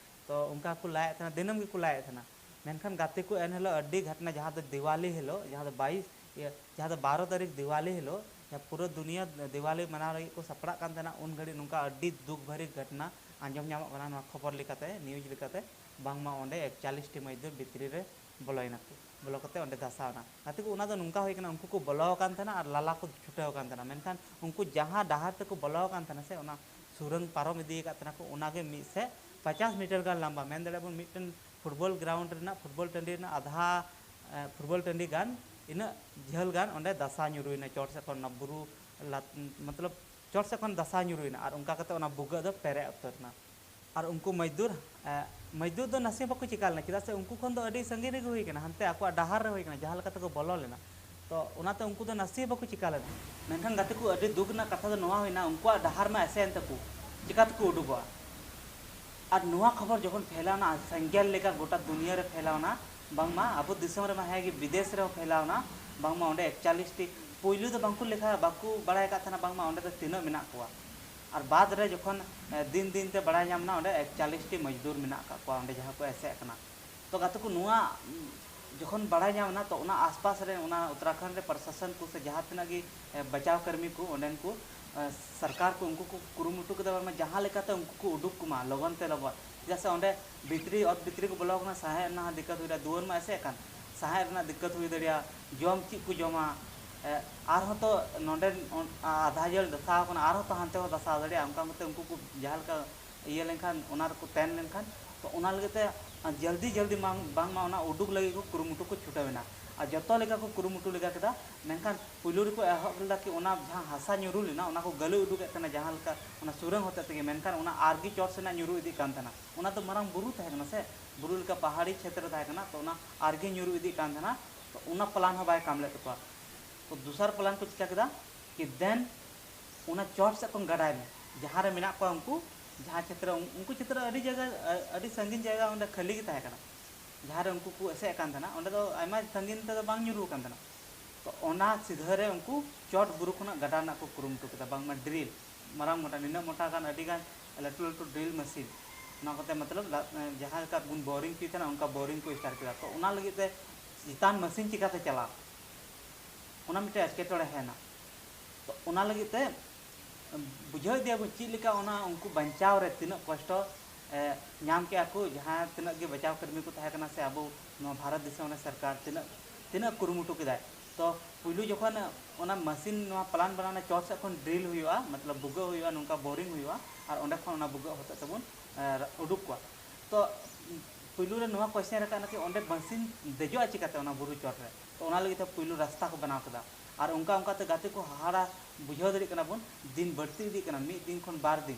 ᱛᱚ ᱚᱱᱠᱟ ᱠᱚ ᱞᱟᱭᱮᱫ ᱛᱟᱦᱮᱱᱟ, ᱫᱤᱱᱟᱹᱢ ᱜᱮᱠᱚ ᱞᱟᱭᱮᱫ ᱛᱟᱦᱮᱱᱟ᱾ ᱢᱮᱱᱠᱷᱟᱱ ᱜᱟᱛᱮ ᱠᱚ, ᱮᱱ ᱦᱤᱞᱳᱜ ᱟᱹᱰᱤ ᱜᱷᱚᱴᱱᱟ, ᱡᱟᱦᱟᱸ ᱫᱚ ᱫᱤᱣᱟᱞᱤ ᱦᱤᱞᱳᱜ, ᱡᱟᱦᱟᱸ ᱫᱚ ᱵᱟᱭᱤᱥ, ᱤᱭᱟᱹ, ᱡᱟᱦᱟᱸ ᱫᱚ ᱵᱟᱨᱚ ᱛᱟᱹᱨᱤᱠᱷ ᱫᱤᱣᱟᱞᱤ ᱦᱤᱞᱳᱜ, ᱡᱟᱦᱟᱸ ᱯᱩᱨᱟᱹ ᱫᱩᱱᱤᱭᱟᱹ ᱫᱤᱣᱟᱞᱤ ᱢᱟᱱᱟᱣ ᱞᱟᱹᱜᱤᱫ ᱠᱚ ᱥᱟᱯᱲᱟᱜ ᱠᱟᱱ ᱛᱟᱦᱮᱱᱟ, ᱩᱱ ᱜᱷᱟᱹᱲᱤᱡ ᱱᱚᱝᱠᱟ ᱟᱹᱰᱤ ᱫᱩᱠ ᱵᱷᱟᱹᱨᱤ ᱜᱷᱚᱴᱱᱟ ᱟᱸᱡᱚᱢ ᱧᱟᱢᱚᱜ ᱠᱟᱱᱟ ᱱᱚᱣᱟ ᱠᱷᱚᱵᱚᱨ ᱞᱮᱠᱟᱛᱮ, ᱱᱤᱭᱩᱡᱽ ᱞᱮᱠᱟᱛᱮ, ᱵᱟᱝᱢᱟ ᱚᱸᱰᱮ ᱮᱠᱪᱟᱞᱤᱥ ᱴᱤ ᱢᱚᱡᱽᱫᱩᱨ ᱵᱷᱤᱛᱨᱤ ᱨᱮ ᱵᱚᱞᱚᱭᱮᱱᱟ ᱠᱚ, ᱵᱚᱞᱚ ᱠᱟᱛᱮ ᱚᱸᱰᱮ ᱫᱷᱟᱥᱟᱣ ᱮᱱᱟ᱾ ᱜᱟᱛᱮ ᱠᱚ, ᱚᱱᱟ ᱫᱚ ᱱᱚᱝᱠᱟ ᱦᱩᱭ ᱠᱟᱱᱟ, ᱩᱱᱠᱩ ᱠᱚ ᱵᱚᱞᱚ ᱟᱠᱟᱱ ᱛᱟᱦᱮᱱᱟ ᱟᱨ ᱞᱟᱞᱟ ᱠᱚ ᱪᱷᱩᱴᱟᱹᱣ ᱟᱠᱟᱱ ᱛᱟᱦᱮᱱᱟ, ᱢᱮᱱᱠᱷᱟᱱ ᱩᱱᱠᱩ ᱡᱟᱦᱟᱸ ᱰᱟᱦᱟᱨ ᱛᱮᱠᱚ ᱵᱚᱞᱚ ᱟᱠᱟᱱ ᱛᱟᱦᱮᱱᱟ ᱥᱮ, ᱚᱱᱟ ᱥᱩᱨᱟᱹᱝ ᱯᱟᱨᱚᱢ ᱤᱫᱤ ᱟᱠᱟᱫ ᱛᱟᱦᱮᱱᱟ ᱠᱚ, ᱚᱱᱟᱜᱮ ᱢᱤᱫ ᱥᱮᱫ ᱯᱚᱪᱟᱥ ᱢᱤᱴᱟᱨ ᱜᱟᱱ ᱞᱟᱢᱵᱟ, ᱢᱮᱱ ᱫᱟᱲᱮᱭᱟᱜ ᱵᱚᱱ ᱢᱤᱫᱴᱮᱱ ᱯᱷᱩᱴᱵᱚᱞ ᱜᱨᱟᱣᱩᱱᱰ ᱨᱮᱱᱟᱜ, ᱯᱷᱩᱴᱵᱚᱞ ᱴᱟᱺᱰᱤ ᱨᱮᱱᱟᱜ ᱟᱫᱷᱟ, ᱮ, ᱯᱷᱩᱴᱵᱚᱞ ᱴᱟᱺᱰᱤ ᱜᱟᱱ ᱤᱱᱟᱹᱜ ᱡᱷᱟᱹᱞ ᱜᱟᱱ ᱚᱸᱰᱮ ᱫᱟᱥᱟ ᱧᱩᱨᱩᱭᱮᱱᱟ, ᱪᱚᱴ ᱥᱮᱫ ᱠᱷᱚᱱ ᱚᱱᱟ ᱵᱩᱨᱩ ᱞᱟᱛ-, ᱢᱚᱛᱞᱚᱵ ᱪᱚᱴ ᱥᱮᱫ ᱠᱷᱚᱱ ᱫᱟᱥᱟ ᱧᱩᱨᱩᱭᱮᱱᱟ, ᱟᱨ ᱚᱱᱠᱟ ᱠᱟᱛᱮ ᱚᱱᱟ ᱵᱷᱩᱜᱟᱹᱜ ᱫᱚ ᱯᱮᱨᱮᱡ ᱩᱛᱟᱹᱨ ᱮᱱᱟ᱾ ᱟᱨ ᱩᱱᱠᱩ ᱢᱟᱹᱡᱫᱩᱨ, ᱮ, ᱢᱟᱹᱡᱫᱩᱨ ᱫᱚ ᱱᱟᱥᱮ ᱵᱟᱠᱚ ᱪᱤᱠᱟ ᱞᱮᱱᱟ, ᱪᱮᱫᱟᱜ ᱥᱮ ᱩᱱᱠᱩ ᱠᱷᱚᱱ ᱫᱚ ᱟᱹᱰᱤ ᱥᱟᱺᱜᱤᱧ ᱨᱮᱜᱮ ᱦᱩᱭ ᱠᱟᱱᱟ, ᱦᱟᱱᱛᱮ ᱟᱠᱚᱣᱟᱜ ᱰᱟᱦᱟᱨ ᱨᱮ ᱦᱩᱭ ᱠᱟᱱᱟ, ᱡᱟᱦᱟᱸ ᱞᱮᱠᱟ ᱛᱮᱠᱚ ᱵᱚᱞᱚ ᱞᱮᱱᱟ᱾ ᱛᱚ ᱚᱱᱟᱛᱮ ᱩᱱᱠᱩ ᱫᱚ ᱱᱟᱥᱮ ᱵᱟᱠᱚ ᱪᱤᱠᱟ ᱞᱮᱱᱟ᱾ ᱢᱮᱱᱠᱷᱟᱱ ᱜᱟᱛᱮ ᱠᱚ, ᱟᱹᱰᱤ ᱫᱩᱠ ᱨᱮᱱᱟᱜ ᱠᱟᱛᱷᱟ ᱫᱚ ᱱᱚᱣᱟ ᱦᱩᱭᱱᱟ, ᱩᱱᱠᱩᱣᱟᱜ ᱰᱟᱦᱟᱨ ᱢᱟ ᱮᱥᱮᱫ ᱮᱱ ᱛᱟᱠᱚ, ᱪᱤᱠᱟ ᱛᱮᱠᱚ ᱩᱰᱩᱠᱚᱜᱼᱟ? ᱟᱨ ᱱᱚᱣᱟ ᱠᱷᱚᱵᱚᱨ ᱡᱚᱠᱷᱚᱱ ᱯᱷᱮᱞᱟᱣᱱᱟ, ᱥᱮᱸᱜᱮᱞ ᱞᱮᱠᱟ ᱜᱚᱴᱟ ᱫᱩᱱᱤᱭᱟᱹ ᱨᱮ ᱯᱷᱮᱞᱟᱣᱱᱟ, ᱵᱟᱝᱢᱟ ᱟᱵᱚ ᱫᱤᱥᱚᱢ ᱨᱮᱢᱟ ᱦᱮᱸ ᱜᱮ, ᱵᱤᱫᱮᱥ ᱨᱮᱦᱚᱸ ᱯᱷᱮᱞᱟᱣᱱᱟ, ᱵᱟᱝᱢᱟ ᱚᱸᱰᱮ ᱮᱠᱪᱟᱞᱤᱥ ᱴᱤ, ᱯᱩᱭᱞᱩ ᱫᱚ ᱵᱟᱝᱠᱚ ᱞᱮᱠᱷᱟ, ᱵᱟᱠᱚ ᱵᱟᱲᱟᱭ ᱟᱠᱟᱫ ᱛᱟᱦᱮᱱᱟ ᱵᱟᱝᱢᱟ ᱚᱸᱰᱮ ᱫᱚ ᱛᱤᱱᱟᱹᱜ ᱢᱮᱱᱟᱜ ᱠᱚᱣᱟ᱾ ᱟᱨ ᱵᱟᱫᱽ ᱨᱮ ᱡᱚᱠᱷᱚᱱ, ᱮ, ᱫᱤᱱ ᱫᱤᱱ ᱛᱮ ᱵᱟᱲᱟᱭ ᱧᱟᱢ ᱮᱱᱟ, ᱚᱸᱰᱮ ᱮᱠᱪᱟᱞᱤᱥ ᱴᱤ ᱢᱚᱡᱫᱩᱨ ᱢᱮᱱᱟᱜ ᱟᱠᱟᱫ ᱠᱚᱣᱟ ᱚᱸᱰᱮ ᱡᱟᱦᱟᱸ ᱠᱚ ᱮᱥᱮᱫ ᱠᱟᱱᱟ᱾ ᱛᱚ ᱜᱟᱛᱮ ᱠᱚ, ᱱᱚᱣᱟ, ᱩᱢ, ᱡᱚᱠᱷᱚᱱ ᱵᱟᱲᱟᱭ ᱧᱟᱢ ᱮᱱᱟ, ᱛᱚ ᱚᱱᱟ ᱟᱥᱯᱟᱥ ᱨᱮ, ᱚᱱᱟ ᱩᱛᱛᱚᱨᱟᱠᱷᱚᱸᱰ ᱨᱮ ᱯᱨᱚᱥᱟᱥᱚᱱ ᱠᱚ ᱥᱮ ᱡᱟᱦᱟᱸ ᱛᱤᱱᱟᱹᱜ ᱜᱮ, ᱮ, ᱵᱟᱪᱟᱣ ᱠᱟᱹᱨᱢᱤ ᱠᱚ ᱚᱸᱰᱮᱱ ᱠᱚ, ᱮ, ᱥᱚᱨᱠᱟᱨ ᱠᱚ, ᱩᱱᱠᱩ ᱠᱚ ᱠᱩᱨᱩᱢᱩᱴᱩ ᱠᱮᱫᱟ ᱵᱟᱝᱢᱟ ᱡᱟᱦᱟᱸ ᱞᱮᱠᱟᱛᱮ ᱩᱱᱠᱩ ᱠᱚ ᱩᱰᱩᱠ ᱠᱚᱢᱟ ᱞᱚᱜᱚᱱ ᱛᱮ ᱞᱚᱜᱚᱱ, ᱪᱮᱫᱟᱜ ᱥᱮ ᱚᱸᱰᱮ ᱵᱷᱤᱛᱨᱤ, ᱚᱛ ᱵᱷᱤᱛᱨᱤ ᱠᱚ ᱵᱚᱞᱚ ᱟᱠᱟᱱᱟ, ᱥᱟᱦᱮᱫ ᱨᱮᱱᱟᱜ ᱦᱚᱸ ᱫᱤᱠᱠᱟᱛ ᱦᱩᱭ ᱫᱟᱲᱮᱭᱟᱜᱼᱟ, ᱫᱩᱣᱟᱹᱨ ᱢᱟ ᱮᱥᱮᱫ ᱟᱠᱟᱱ, ᱥᱟᱦᱮᱫ ᱨᱮᱱᱟᱜ ᱫᱤᱠᱠᱟᱛ ᱦᱩᱭ ᱫᱟᱲᱮᱭᱟᱜᱼᱟ, ᱡᱚᱢ ᱪᱮᱫ ᱠᱚ ᱡᱚᱢᱟ, ᱮ, ᱟᱨᱦᱚᱸ ᱛᱚ ᱱᱚᱸᱰᱮ ᱚᱱ-, ᱟ-, ᱟᱫᱷᱟ ᱡᱚᱞ ᱫᱷᱟᱥᱟᱣ ᱟᱠᱟᱱᱟ, ᱟᱨᱦᱚᱸ ᱛᱚ ᱦᱟᱱᱛᱮ ᱦᱚᱸ ᱫᱷᱟᱥᱟᱣ ᱫᱟᱲᱮᱭᱟᱜᱼᱟ᱾ ᱚᱱᱠᱟ ᱠᱟᱛᱮ ᱩᱱᱠᱩ ᱠᱚ ᱡᱟᱦᱟᱸ ᱞᱮᱠᱟ ᱤᱭᱟᱹ ᱞᱮᱱᱠᱷᱟᱱ, ᱚᱱᱟ ᱨᱮᱠᱚ ᱛᱟᱦᱮᱸ ᱞᱮᱱᱠᱷᱟᱱ, ᱛᱚ ᱚᱱᱟ ᱞᱟᱹᱜᱤᱫ ᱛᱮ ᱡᱚᱞᱫᱤ ᱡᱚᱞᱫᱤ ᱵᱟᱝ, ᱵᱟᱝᱢᱟ ᱚᱱᱟ ᱩᱰᱩᱠ ᱞᱟᱹᱜᱤᱫ ᱠᱚ ᱠᱩᱨᱩᱢᱩᱴᱩ ᱠᱚ ᱪᱷᱩᱴᱟᱹᱣ ᱮᱱᱟ᱾ ᱟᱨ ᱡᱚᱛᱚ ᱞᱮᱠᱟ ᱠᱚ ᱠᱩᱨᱩᱢᱩᱴᱩ ᱞᱮᱠᱟ ᱠᱮᱫᱟ, ᱢᱮᱱᱠᱷᱟᱱ ᱯᱩᱭᱞᱩ ᱨᱮᱠᱚ ᱮᱦᱚᱵ ᱞᱮᱫᱟ ᱠᱤ ᱚᱱᱟ ᱡᱟᱦᱟᱸ ᱦᱟᱥᱟ ᱧᱩᱨᱩ ᱞᱮᱱᱟ, ᱚᱱᱟ ᱠᱚ ᱜᱟᱹᱞᱟᱹ ᱩᱰᱩᱠᱮᱫ ᱛᱟᱦᱮᱱᱟ ᱡᱟᱦᱟᱸ ᱞᱮᱠᱟ ᱚᱱᱟ ᱥᱩᱨᱟᱹᱝ ᱦᱚᱛᱮᱫ ᱛᱮᱜᱮ, ᱢᱮᱱᱠᱷᱟᱱ ᱚᱱᱟ ᱟᱨᱜᱮ ᱪᱚᱴ ᱥᱮᱱᱟᱜ ᱧᱩᱨᱩ ᱤᱫᱤᱜ ᱠᱟᱱ ᱛᱟᱦᱮᱱᱟ᱾ ᱚᱱᱟ ᱫᱚ ᱢᱟᱨᱟᱝ ᱵᱩᱨᱩ ᱛᱟᱦᱮᱸ ᱠᱟᱱᱟ ᱥᱮ, ᱵᱩᱨᱩ ᱞᱮᱠᱟ ᱯᱟᱦᱟᱲᱤ ᱪᱷᱮᱛᱨᱚ ᱛᱟᱦᱮᱸ ᱠᱟᱱᱟ, ᱛᱚ ᱚᱱᱟ ᱟᱨᱜᱮ ᱧᱩᱨᱩ ᱤᱫᱤᱜ ᱠᱟᱱ ᱛᱟᱦᱮᱱᱟ᱾ ᱛᱚ ᱚᱱᱟ ᱯᱞᱟᱱ ᱦᱚᱸ ᱵᱟᱭ ᱠᱟᱢ ᱞᱮᱫ ᱛᱟᱠᱚᱣᱟ᱾ ᱛᱚ ᱫᱚᱥᱟᱨ ᱯᱞᱟᱱ ᱠᱚ ᱪᱤᱠᱟ ᱠᱮᱫᱟ ᱠᱤ ᱫᱮᱱ ᱚᱱᱟ ᱪᱚᱴ ᱥᱮᱫ ᱠᱷᱚᱱ ᱜᱟᱰᱟᱭ ᱢᱮ, ᱡᱟᱦᱟᱸ ᱨᱮ ᱢᱮᱱᱟᱜ ᱠᱚᱣᱟ ᱩᱱᱠᱩ, ᱡᱟᱦᱟᱸ ᱪᱷᱮᱛᱨᱚ, ᱩᱱᱠᱩ ᱪᱷᱮᱛᱨᱚ ᱟᱹᱰᱤ ᱡᱟᱭᱜᱟ, ᱟᱹᱰᱤ ᱥᱟᱺᱜᱤᱧ ᱡᱟᱭᱜᱟ ᱚᱸᱰᱮ ᱠᱷᱟᱹᱞᱤ ᱜᱮ ᱛᱟᱦᱮᱸ ᱠᱟᱱᱟ, ᱡᱟᱦᱟᱸ ᱨᱮ ᱩᱱᱠᱩ ᱠᱚ ᱮᱥᱮᱫ ᱠᱟᱱ ᱛᱟᱦᱮᱱᱟ, ᱚᱸᱰᱮ ᱫᱚ ᱟᱭᱢᱟ ᱥᱟᱺᱜᱤᱧ ᱛᱮᱫᱚ ᱵᱟᱝ ᱧᱩᱨᱩ ᱟᱠᱟᱱ ᱛᱟᱦᱮᱱᱟ᱾ ᱛᱚ ᱚᱱᱟ ᱥᱤᱫᱷᱟᱹ ᱨᱮ ᱩᱱᱠᱩ ᱪᱚᱴ ᱵᱩᱨᱩ ᱠᱷᱚᱱᱟᱜ ᱜᱟᱰᱟ ᱨᱮᱱᱟᱜ ᱠᱚ ᱠᱩᱨᱩᱢᱩᱴᱩ ᱠᱮᱫᱟ, ᱵᱟᱝᱢᱟ ᱰᱨᱤᱞ, ᱢᱟᱨᱟᱝ ᱢᱚᱴᱟ, ᱱᱤᱱᱟᱹᱜ ᱢᱚᱴᱟ ᱜᱟᱱ, ᱟᱹᱰᱤ ᱜᱟᱱ ᱞᱟᱹᱴᱩ ᱞᱟᱹᱴᱩ ᱰᱨᱤᱞ ᱢᱮᱥᱤᱱ, ᱚᱱᱟ ᱠᱚᱛᱮ ᱢᱚᱛᱞᱚᱵ ᱞᱟ-, ᱡᱟᱦᱟᱸ ᱞᱮᱠᱟ ᱵᱚᱱ ᱵᱳᱨᱤᱝ ᱦᱚᱪᱚᱭ ᱛᱟᱦᱮᱱᱟ, ᱚᱱᱠᱟ ᱵᱳᱨᱤᱝ ᱠᱚ ᱥᱴᱟᱨᱴ ᱠᱮᱫᱟ᱾ ᱛᱚ ᱚᱱᱟ ᱞᱟᱹᱜᱤᱫ ᱛᱮ ᱪᱮᱛᱟᱱ ᱢᱮᱥᱤᱱ ᱪᱤᱠᱟᱛᱮ ᱪᱟᱞᱟᱜᱼᱟ, ᱚᱱᱟ ᱢᱤᱫᱴᱮᱱ ᱮᱴᱠᱮᱴᱚᱬᱮ ᱦᱮᱡ ᱮᱱᱟ᱾ ᱛᱚ ᱚᱱᱟ ᱞᱟᱹᱜᱤᱫ ᱛᱮ ᱵᱩᱡᱷᱟᱹᱣ ᱤᱫᱤᱭᱟᱵᱚᱱ ᱪᱮᱫ ᱞᱮᱠᱟ ᱚᱱᱟ ᱩᱱᱠᱩ ᱵᱟᱧᱪᱟᱣ ᱨᱮ ᱛᱤᱱᱟᱹᱜ ᱠᱚᱥᱴᱚ, ᱮ, ᱧᱟᱢ ᱠᱮᱜᱼᱟ ᱠᱚ, ᱡᱟᱦᱟᱸ ᱛᱤᱱᱟᱹᱜ ᱜᱮ ᱵᱟᱧᱪᱟᱣ ᱠᱟᱹᱢᱤ ᱠᱚ ᱛᱟᱦᱮᱸ ᱠᱟᱱᱟ ᱥᱮ ᱟᱵᱚ ᱱᱚᱣᱟ ᱵᱷᱟᱨᱚᱛ ᱫᱤᱥᱚᱢ ᱨᱮ ᱥᱚᱨᱠᱟᱨ ᱛᱤᱱᱟᱹᱜ, ᱛᱤᱱᱟᱹᱜ ᱠᱩᱨᱩᱢᱩᱴᱩ ᱠᱮᱫᱟᱭ᱾ ᱛᱚ ᱯᱩᱭᱞᱩ ᱡᱚᱠᱷᱚᱱ ᱚᱱᱟ ᱢᱮᱥᱤᱱ, ᱱᱚᱣᱟ ᱯᱞᱟᱱ ᱵᱟᱱᱟᱣ ᱪᱚᱴ ᱥᱮᱫ ᱠᱷᱚᱱ ᱰᱨᱤᱞ ᱦᱩᱭᱩᱜᱼᱟ, ᱢᱚᱛᱞᱚᱵ ᱵᱷᱩᱜᱟᱹᱜ ᱦᱩᱭᱩᱜᱼᱟ, ᱱᱚᱝᱠᱟ ᱵᱳᱨᱤᱝ ᱦᱩᱭᱩᱜᱼᱟ, ᱟᱨ ᱚᱸᱰᱮ ᱠᱷᱚᱱ ᱚᱱᱟ ᱵᱷᱩᱜᱟᱹᱜ ᱦᱚᱛᱮᱫ ᱛᱮᱵᱚᱱ, ᱮ, ᱩᱰᱩᱠ ᱠᱚᱣᱟ᱾ ᱛᱚ ᱯᱩᱭᱞᱩ ᱨᱮ ᱱᱚᱣᱟ question ᱨᱟᱠᱟᱵ ᱮᱱᱟ ᱠᱤ ᱚᱸᱰᱮ ᱵᱟᱹᱥᱤᱱ ᱫᱮᱡᱚᱜᱼᱟ ᱪᱤᱠᱟᱹᱛᱮ ᱚᱱᱟ ᱵᱩᱨᱩ ᱪᱚᱴ ᱨᱮ? ᱛᱚ ᱚᱱᱟ ᱞᱟᱹᱜᱤᱫ ᱛᱮ ᱯᱩᱭᱞᱩ ᱨᱟᱥᱛᱟ ᱠᱚ ᱵᱮᱱᱟᱣ ᱠᱮᱫᱟ᱾ ᱟᱨ ᱚᱱᱠᱟ ᱚᱱᱠᱟ ᱛᱮ ᱜᱟᱛᱮ ᱠᱚ ᱦᱟᱦᱟᱲᱟ ᱵᱩᱡᱷᱟᱹᱣ ᱫᱟᱲᱮᱭᱟᱜ ᱠᱟᱱᱟ ᱵᱚᱱ, ᱫᱤᱱ ᱵᱟᱹᱲᱛᱤ ᱤᱫᱤᱜ ᱠᱟᱱᱟ, ᱢᱤᱫ ᱫᱤᱱ ᱠᱷᱚᱱ ᱵᱟᱨ ᱫᱤᱱ᱾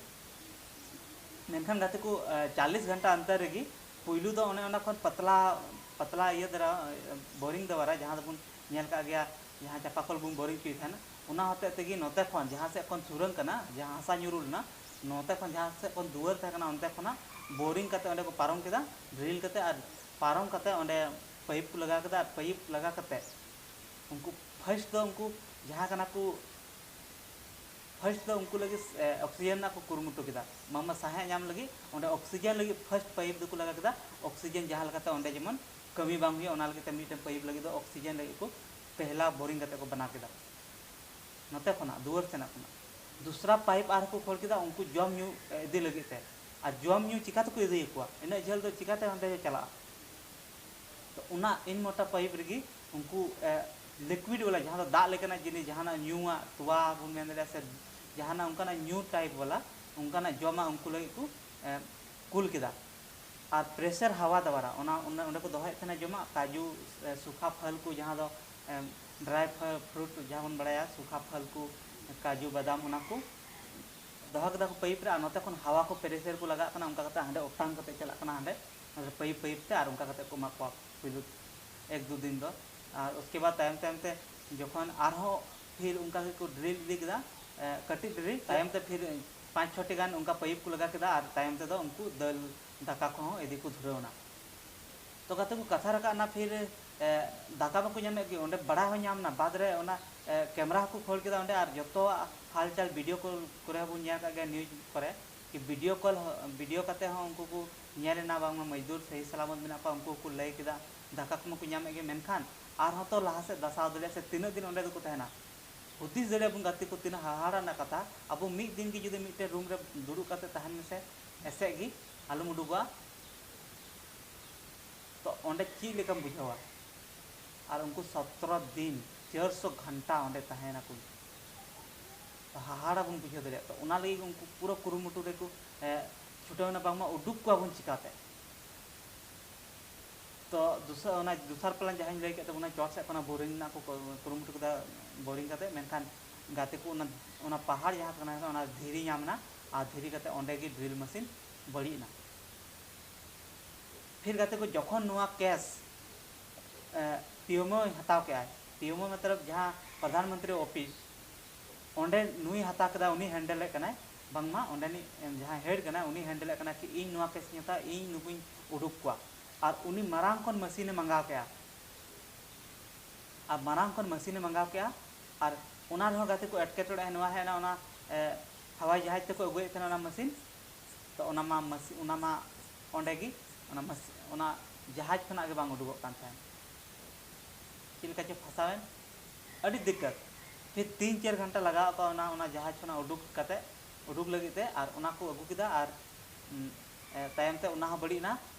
ᱢᱮᱱᱠᱷᱟᱱ ᱜᱟᱛᱮ ᱠᱚ, ᱮ, ᱪᱟᱞᱤᱥ ᱜᱷᱚᱱᱴᱟ ᱚᱱᱛᱚᱨ ᱨᱮᱜᱮ ᱯᱩᱭᱞᱩ ᱫᱚ ᱚᱱᱮ ᱚᱱᱟ ᱠᱷᱚᱱ ᱯᱟᱛᱞᱟ, ᱯᱟᱛᱞᱟ ᱤᱭᱟᱹ ᱫᱟᱨᱟ, ᱮ, boring ᱫᱟᱨᱟ, ᱡᱟᱦᱟᱸ ᱫᱚᱵᱚᱱ ᱧᱮᱞ ᱠᱟᱜ ᱜᱮᱭᱟ, ᱡᱟᱦᱟᱸ ᱪᱟᱯᱟ ᱠᱚᱞ ᱵᱚᱱ boring ᱦᱚᱪᱚᱭᱮᱫ ᱛᱟᱦᱮᱱᱟ, ᱚᱱᱟ ᱦᱚᱛᱮᱡ ᱛᱮᱜᱮ ᱱᱚᱛᱮ ᱠᱷᱚᱱ ᱡᱟᱦᱟᱸ ᱥᱮᱫ ᱠᱷᱚᱱ ᱥᱩᱨᱟᱹᱝ ᱠᱟᱱᱟ, ᱡᱟᱦᱟᱸ ᱦᱟᱥᱟ ᱧᱩᱨᱩ ᱞᱮᱱᱟ, ᱱᱚᱛᱮ ᱠᱷᱚᱱ ᱡᱟᱦᱟᱸ ᱥᱮᱫ ᱠᱷᱚᱱ ᱫᱩᱣᱟᱹᱨ ᱛᱟᱦᱮᱸ ᱠᱟᱱᱟ, ᱚᱱᱛᱮ ᱠᱷᱚᱱᱟᱜ boring ᱠᱟᱛᱮ ᱚᱸᱰᱮ ᱠᱚ ᱯᱟᱨᱚᱢ ᱠᱮᱫᱟ, drill ᱠᱟᱛᱮ, ᱟᱨ ᱯᱟᱨᱚᱢ ᱠᱟᱛᱮ ᱚᱸᱰᱮ pipe ᱠᱚ ᱞᱟᱜᱟᱣ ᱠᱮᱫᱟ᱾ ᱟᱨ pipe ᱞᱟᱜᱟᱣ ᱠᱟᱛᱮ ᱩᱱᱠᱩ first ᱫᱚ, ᱩᱱᱠᱩ ᱡᱟᱦᱟᱸ ᱠᱟᱱᱟ ᱠᱚ, first ᱫᱚ ᱩᱱᱠᱩ ᱞᱟᱹᱜᱤᱫ, ᱮ, oxygen ᱨᱮᱱᱟᱜ ᱠᱚ ᱠᱩᱨᱩᱢᱩᱴᱩ ᱠᱮᱫᱟ, ᱵᱟᱝᱢᱟ ᱥᱟᱦᱮᱫ ᱧᱟᱢ ᱞᱟᱹᱜᱤᱫ ᱚᱸᱰᱮ oxygen ᱞᱟᱹᱜᱤᱫ first pipe ᱫᱚᱠᱚ ᱞᱟᱜᱟ ᱠᱮᱫᱟ᱾ Oxygen ᱡᱟᱦᱟᱸ ᱞᱮᱠᱟᱛᱮ ᱚᱸᱰᱮ ᱡᱮᱢᱚᱱ ᱠᱟᱹᱢᱤ ᱵᱟᱝ ᱦᱩᱭᱩᱜᱼᱟ, ᱚᱱᱟ ᱞᱟᱹᱜᱤᱫ ᱛᱮ ᱢᱤᱫᱴᱮᱱ pipe ᱞᱟᱹᱜᱤᱫ ᱫᱚ oxygen ᱞᱟᱹᱜᱤᱫ ᱠᱚ ᱯᱮᱦᱞᱟ boring ᱠᱟᱛᱮ ᱠᱚ ᱵᱮᱱᱟᱣ ᱠᱮᱫᱟ᱾ ᱱᱚᱛᱮ ᱠᱷᱚᱱᱟᱜ, ᱫᱩᱣᱟᱹᱨ ᱥᱮᱱᱟᱜ ᱠᱷᱚᱱᱟᱜ ᱫᱩᱥᱨᱟ pipe ᱟᱨᱦᱚᱸ ᱠᱚ ᱠᱷᱳᱞ ᱠᱮᱫᱟ ᱩᱱᱠᱩ ᱡᱚᱢ ᱧᱩ, ᱮ, ᱤᱫᱤ ᱞᱟᱹᱜᱤᱫ ᱛᱮ᱾ ᱟᱨ ᱡᱚᱢ ᱧᱩ ᱪᱤᱠᱟ ᱛᱮᱠᱚ ᱤᱫᱤᱭᱟᱠᱚᱣᱟ? ᱤᱱᱟᱹᱜ ᱡᱷᱟᱹᱞ ᱫᱚ ᱪᱤᱠᱟᱛᱮ ᱚᱸᱰᱮ ᱪᱟᱞᱟᱜᱼᱟ? ᱛᱚ ᱚᱱᱟ ᱤᱱ ᱢᱚᱴᱟ pipe ᱨᱮᱜᱮ ᱩᱱᱠᱩ, ᱮ, liquid ᱵᱟᱞᱟ, ᱡᱟᱦᱟᱸ ᱫᱚ ᱫᱟᱜ ᱞᱮᱠᱟᱱᱟᱜ ᱡᱤᱱᱤᱥ, ᱡᱟᱦᱟᱱᱟᱜ ᱧᱩᱣᱟᱜ, ᱛᱚᱣᱟ ᱵᱚᱱ ᱢᱮᱱ ᱫᱟᱲᱮᱭᱟᱜᱼᱟ, ᱥᱮ ᱡᱟᱦᱟᱱᱟᱜ ᱚᱱᱠᱟᱱᱟᱜ ᱧᱩ type ᱵᱟᱞᱟ, ᱚᱱᱠᱟᱱᱟᱜ ᱡᱚᱢᱟᱜ ᱩᱱᱠᱩ ᱞᱟᱹᱜᱤᱫ ᱠᱚ, ᱮ, ᱠᱩᱞ ᱠᱮᱫᱟ᱾ ᱟᱨ pressure ᱦᱟᱣᱟ ᱫᱟᱣᱟᱨᱟ ᱚᱱᱟ, ᱚᱱᱟ ᱚᱸᱰᱮ ᱠᱚ ᱫᱚᱦᱚᱭᱮᱫ ᱛᱟᱦᱮᱱᱟ ᱡᱚᱢᱟᱜ, ᱠᱟᱡᱩ, ᱮ, ᱥᱩᱠᱷᱟ ᱯᱷᱚᱞ ᱠᱚ, ᱡᱟᱦᱟᱸ ᱫᱚ, ᱮ, dry fruit ᱡᱟᱦᱟᱸ ᱵᱚᱱ ᱵᱟᱲᱟᱭᱟ, ᱥᱩᱠᱷᱟ ᱯᱷᱚᱞ ᱠᱚ, ᱠᱟᱡᱩ, ᱵᱟᱫᱟᱢ, ᱚᱱᱟ ᱠᱚ ᱫᱚᱦᱚ ᱠᱮᱫᱟ ᱠᱚ pipe ᱨᱮ᱾ ᱟᱨ ᱱᱚᱛᱮ ᱠᱷᱚᱱ ᱦᱟᱣᱟ ᱠᱚ pressure ᱠᱚ ᱞᱟᱜᱟᱜ ᱠᱟᱱᱟ, ᱚᱱᱠᱟ ᱠᱟᱛᱮ ᱦᱟᱸᱰᱮ ᱚᱴᱟᱝ ᱠᱟᱛᱮ ᱪᱟᱞᱟᱜ ᱠᱟᱱᱟ ᱦᱟᱸᱰᱮ, ᱚᱱᱟ pipe, pipe ᱛᱮ, ᱟᱨ ᱚᱱᱠᱟ ᱠᱟᱛᱮ ᱠᱚ ᱮᱢᱟ ᱠᱚᱣᱟ ᱯᱩᱭᱞᱩ ᱮᱠ ᱫᱩ ᱫᱤᱱ ᱫᱚ᱾ ᱟᱨ ᱩᱥᱠᱮ ᱵᱟᱫ ᱛᱟᱭᱚᱢ ᱛᱟᱭᱚᱢ ᱛᱮ ᱡᱚᱠᱷᱚᱱ ᱟᱨᱦᱚᱸ ᱯᱷᱤᱨ ᱚᱱᱠᱟ ᱜᱮᱠᱚ drill ᱤᱫᱤ ᱠᱮᱫᱟ, ᱮ, ᱠᱟᱹᱴᱤᱡ drill, ᱛᱟᱭᱚᱢ ᱛᱮ ᱯᱷᱤᱨ ᱯᱟᱸᱪ ᱪᱷᱚᱴᱤ ᱜᱟᱱ ᱚᱱᱠᱟ pipe ᱠᱚ ᱞᱟᱜᱟ ᱠᱮᱫᱟ, ᱟᱨ ᱛᱟᱭᱚᱢ ᱛᱮᱫᱚ ᱩᱱᱠᱩ ᱫᱟᱹᱞ ᱫᱟᱠᱟ ᱠᱚᱦᱚᱸ ᱤᱫᱤ ᱠᱚ ᱫᱷᱩᱨᱟᱹᱣ ᱮᱱᱟ᱾ ᱛᱚ ᱜᱟᱛᱮ ᱠᱚ, ᱠᱟᱛᱷᱟ ᱨᱟᱠᱟᱵ ᱮᱱᱟ ᱯᱷᱤᱨ, ᱮ, ᱫᱟᱠᱟ ᱢᱟᱠᱚ ᱧᱟᱢᱮᱫ ᱜᱮ, ᱚᱸᱰᱮ ᱵᱟᱲᱟᱭ ᱦᱚᱸ ᱧᱟᱢ ᱮᱱᱟ᱾ ᱵᱟᱫᱽ ᱨᱮ ᱚᱱᱟ, ᱮ, camera ᱦᱚᱸᱠᱚ ᱠᱷᱳᱲ ᱠᱮᱫᱟ ᱚᱸᱰᱮ, ᱟᱨ ᱡᱚᱛᱚᱣᱟᱜ ᱦᱟᱞᱪᱟᱞ video call ᱠᱚᱨᱮ ᱦᱚᱸᱵᱚᱱ ᱧᱮᱞ ᱟᱠᱟᱫ ᱜᱮᱭᱟ, news ᱠᱚᱨᱮ, ᱠᱤ video call ᱦᱚᱸ, video ᱠᱟᱛᱮ ᱦᱚᱸ ᱩᱱᱠᱩ ᱠᱚ ᱧᱮᱞ ᱮᱱᱟ ᱵᱟᱝᱢᱟ ᱢᱚᱡᱽᱫᱩᱨ ᱥᱟᱹᱦᱤ ᱥᱟᱞᱟᱢᱚᱛ ᱢᱮᱱᱟᱜ ᱠᱚᱣᱟ, ᱩᱱᱠᱩ ᱦᱚᱸᱠᱚ ᱞᱟᱹᱭ ᱠᱮᱫᱟ, ᱫᱟᱠᱟ ᱠᱚᱢᱟ ᱠᱚ ᱧᱟᱢᱮᱫ ᱜᱮ, ᱢᱮᱱᱠᱷᱟᱱ ᱟᱨᱦᱚᱸ ᱛᱚ ᱞᱟᱦᱟ ᱥᱮᱫ ᱫᱟᱥᱟᱣ ᱫᱟᱲᱮᱭᱟᱜᱼᱟ ᱥᱮ, ᱛᱤᱱᱟᱹᱜ ᱫᱤᱱ ᱚᱸᱰᱮ ᱫᱚᱠᱚ ᱛᱟᱦᱮᱱᱟ? ᱦᱩᱫᱤᱥ ᱫᱟᱲᱮᱭᱟᱜ ᱵᱚᱱ ᱜᱟᱛᱮ ᱠᱚ, ᱛᱤᱱᱟᱹᱜ ᱦᱟᱦᱟᱲᱟ ᱨᱮᱱᱟᱜ ᱠᱟᱛᱷᱟ, ᱟᱵᱚ ᱢᱤᱫ ᱫᱤᱱ ᱜᱮ ᱡᱩᱫᱤ ᱢᱤᱫᱴᱮᱱ room ᱨᱮ ᱫᱩᱲᱩᱵ ᱠᱟᱛᱮ ᱛᱟᱦᱮᱱ ᱢᱮᱥᱮ, ᱮᱥᱮᱫ ᱜᱮ, ᱟᱞᱚᱢ ᱩᱰᱩᱠᱚᱜᱼᱟ, ᱛᱚ ᱚᱸᱰᱮ ᱪᱮᱫ ᱞᱮᱠᱟᱢ ᱵᱩᱡᱷᱟᱹᱣᱟ? ᱟᱨ ᱩᱱᱠᱩ ᱥᱚᱛᱨᱚ ᱫᱤᱱ, ᱪᱟᱨᱥᱚ ᱜᱷᱚᱱᱴᱟ ᱚᱸᱰᱮ ᱛᱟᱦᱮᱱᱟᱠᱚ, ᱦᱟᱦᱟᱲᱟ ᱵᱚᱱ ᱵᱩᱡᱷᱟᱹᱣ ᱫᱟᱲᱮᱭᱟᱜᱼᱟ᱾ ᱛᱚ ᱚᱱᱟ ᱞᱟᱹᱜᱤᱫ ᱩᱱᱠᱩ ᱯᱩᱨᱟᱹ ᱠᱩᱨᱩᱢᱩᱴᱩ ᱨᱮᱠᱚ, ᱮ, ᱪᱷᱩᱴᱟᱹᱣ ᱮᱱᱟ, ᱵᱟᱝᱢᱟ ᱩᱰᱩᱠ ᱠᱚᱣᱟ ᱵᱚᱱ ᱪᱤᱠᱟᱛᱮ? ᱛᱚ ᱫᱚᱥᱟᱨ, ᱚᱱᱟ ᱫᱚᱥᱟᱨ ᱯᱞᱟᱱ ᱡᱟᱦᱟᱸᱧ ᱞᱟᱹᱭ ᱠᱮᱫ ᱛᱟᱵᱚᱱᱟ, ᱪᱚᱴ ᱥᱮᱫ ᱠᱷᱚᱱᱟᱜ ᱵᱳᱨᱤᱝ ᱨᱮᱱᱟᱜ ᱠᱚ ᱠᱩᱨᱩᱢᱩᱴᱩ ᱠᱮᱫᱟ, ᱵᱳᱨᱤᱝ ᱠᱟᱛᱮ, ᱢᱮᱱᱠᱷᱟᱱ ᱜᱟᱛᱮ ᱠᱚ ᱚᱱᱟ, ᱚᱱᱟ ᱯᱟᱦᱟᱲ ᱡᱟᱦᱟᱸ ᱠᱟᱱᱟ, ᱚᱱᱟ ᱫᱷᱤᱨᱤ ᱧᱟᱢ ᱮᱱᱟ, ᱟᱨ ᱫᱷᱤᱨᱤ ᱠᱟᱛᱮ ᱚᱸᱰᱮ ᱜᱮ ᱰᱨᱤᱞ ᱢᱮᱥᱤᱱ ᱵᱟᱹᱲᱤᱡ ᱮᱱᱟ᱾ ᱯᱷᱤᱨ ᱜᱟᱛᱮ ᱠᱚ, ᱡᱚᱠᱷᱚᱱ ᱱᱚᱣᱟ ᱠᱮᱥ, ᱮ, ᱯᱤ ᱮᱢ ᱳ ᱦᱟᱛᱟᱣ ᱠᱮᱜᱼᱟᱭ, ᱯᱤ ᱮᱢ ᱳ ᱢᱚᱛᱞᱚᱵ ᱡᱟᱦᱟᱸ ᱯᱨᱚᱫᱷᱟᱱ ᱢᱚᱱᱛᱨᱤ ᱚᱯᱷᱤᱥ, ᱚᱸᱰᱮ ᱱᱩᱭ ᱦᱟᱛᱟᱣ ᱠᱮᱫᱟ, ᱩᱱᱤ ᱦᱮᱱᱰᱮᱞᱮᱫ ᱠᱟᱱᱟᱭ, ᱵᱟᱝᱢᱟ ᱚᱸᱰᱮᱱᱤᱡ, ᱮ, ᱡᱟᱦᱟᱸᱭ ᱦᱮᱰ ᱠᱟᱱᱟᱭ, ᱩᱱᱤ ᱦᱮᱱᱰᱮᱞᱮᱫ ᱠᱟᱱᱟᱭ ᱠᱤ ᱤᱧ ᱱᱚᱣᱟ ᱠᱮᱥ ᱤᱧ ᱦᱟᱛᱟᱣᱟ, ᱤᱧ ᱱᱩᱠᱩᱧ ᱩᱰᱩᱠ ᱠᱚᱣᱟ᱾ ᱟᱨ ᱩᱱᱤ ᱢᱟᱨᱟᱝ ᱠᱷᱚᱱ ᱢᱮᱥᱤᱱᱮ ᱢᱟᱸᱜᱟᱣ ᱠᱮᱜᱼᱟ, ᱟᱨ ᱢᱟᱨᱟᱝ ᱠᱷᱚᱱ ᱢᱮᱥᱤᱱᱮ ᱢᱟᱸᱜᱟᱣ ᱠᱮᱜᱼᱟ, ᱟᱨ ᱚᱱᱟ ᱨᱮᱦᱚᱸ ᱜᱟᱛᱮ ᱠᱚ ᱮᱴᱠᱮᱴᱚᱬᱮ ᱱᱚᱣᱟ ᱦᱮᱡ ᱮᱱᱟ, ᱚᱱᱟ, ᱮ, ᱦᱟᱣᱟᱭ ᱡᱟᱦᱟᱡᱽ ᱛᱮᱠᱚ ᱟᱹᱜᱩᱭᱮᱫ ᱛᱟᱦᱮᱱᱟ ᱚᱱᱟ ᱢᱮᱥᱤᱱ, ᱛᱚ ᱚᱱᱟ ᱢᱟ ᱢᱮᱥᱤ-, ᱚᱱᱟ ᱢᱟ ᱚᱸᱰᱮ ᱜᱮ, ᱚᱱᱟ ᱢᱮᱥᱤ-, ᱚᱱᱟ ᱡᱟᱦᱟᱡᱽ ᱠᱷᱚᱱᱟᱜ ᱜᱮ ᱵᱟᱝ ᱩᱰᱩᱠᱚᱜ ᱠᱟᱱ ᱛᱟᱦᱮᱸᱫ᱾ ᱪᱮᱫ ᱞᱮᱠᱟ ᱪᱚ ᱯᱷᱟᱥᱟᱣᱮᱱ, ᱟᱹᱰᱤ ᱫᱤᱠᱠᱟᱛ᱾ ᱯᱷᱤᱨ ᱛᱤᱱ ᱪᱟᱨ ᱜᱷᱚᱱᱴᱟ ᱞᱟᱜᱟᱣ ᱟᱠᱚ ᱚᱱᱟ, ᱚᱱᱟ ᱡᱟᱦᱟᱡᱽ ᱠᱷᱚᱱᱟᱜ ᱩᱰᱩᱠ ᱠᱟᱛᱮ, ᱩᱰᱩᱠ ᱞᱟᱹᱜᱤᱫ ᱛᱮ, ᱟᱨ ᱚᱱᱟ ᱠᱚ ᱟᱹᱜᱩ ᱠᱮᱫᱟ, ᱟᱨ, ᱩᱢ, ᱮ, ᱛᱟᱭᱚᱢ ᱛᱮ ᱚᱱᱟ ᱦᱚᱸ ᱵᱟᱹᱲᱤᱡ ᱮᱱᱟ᱾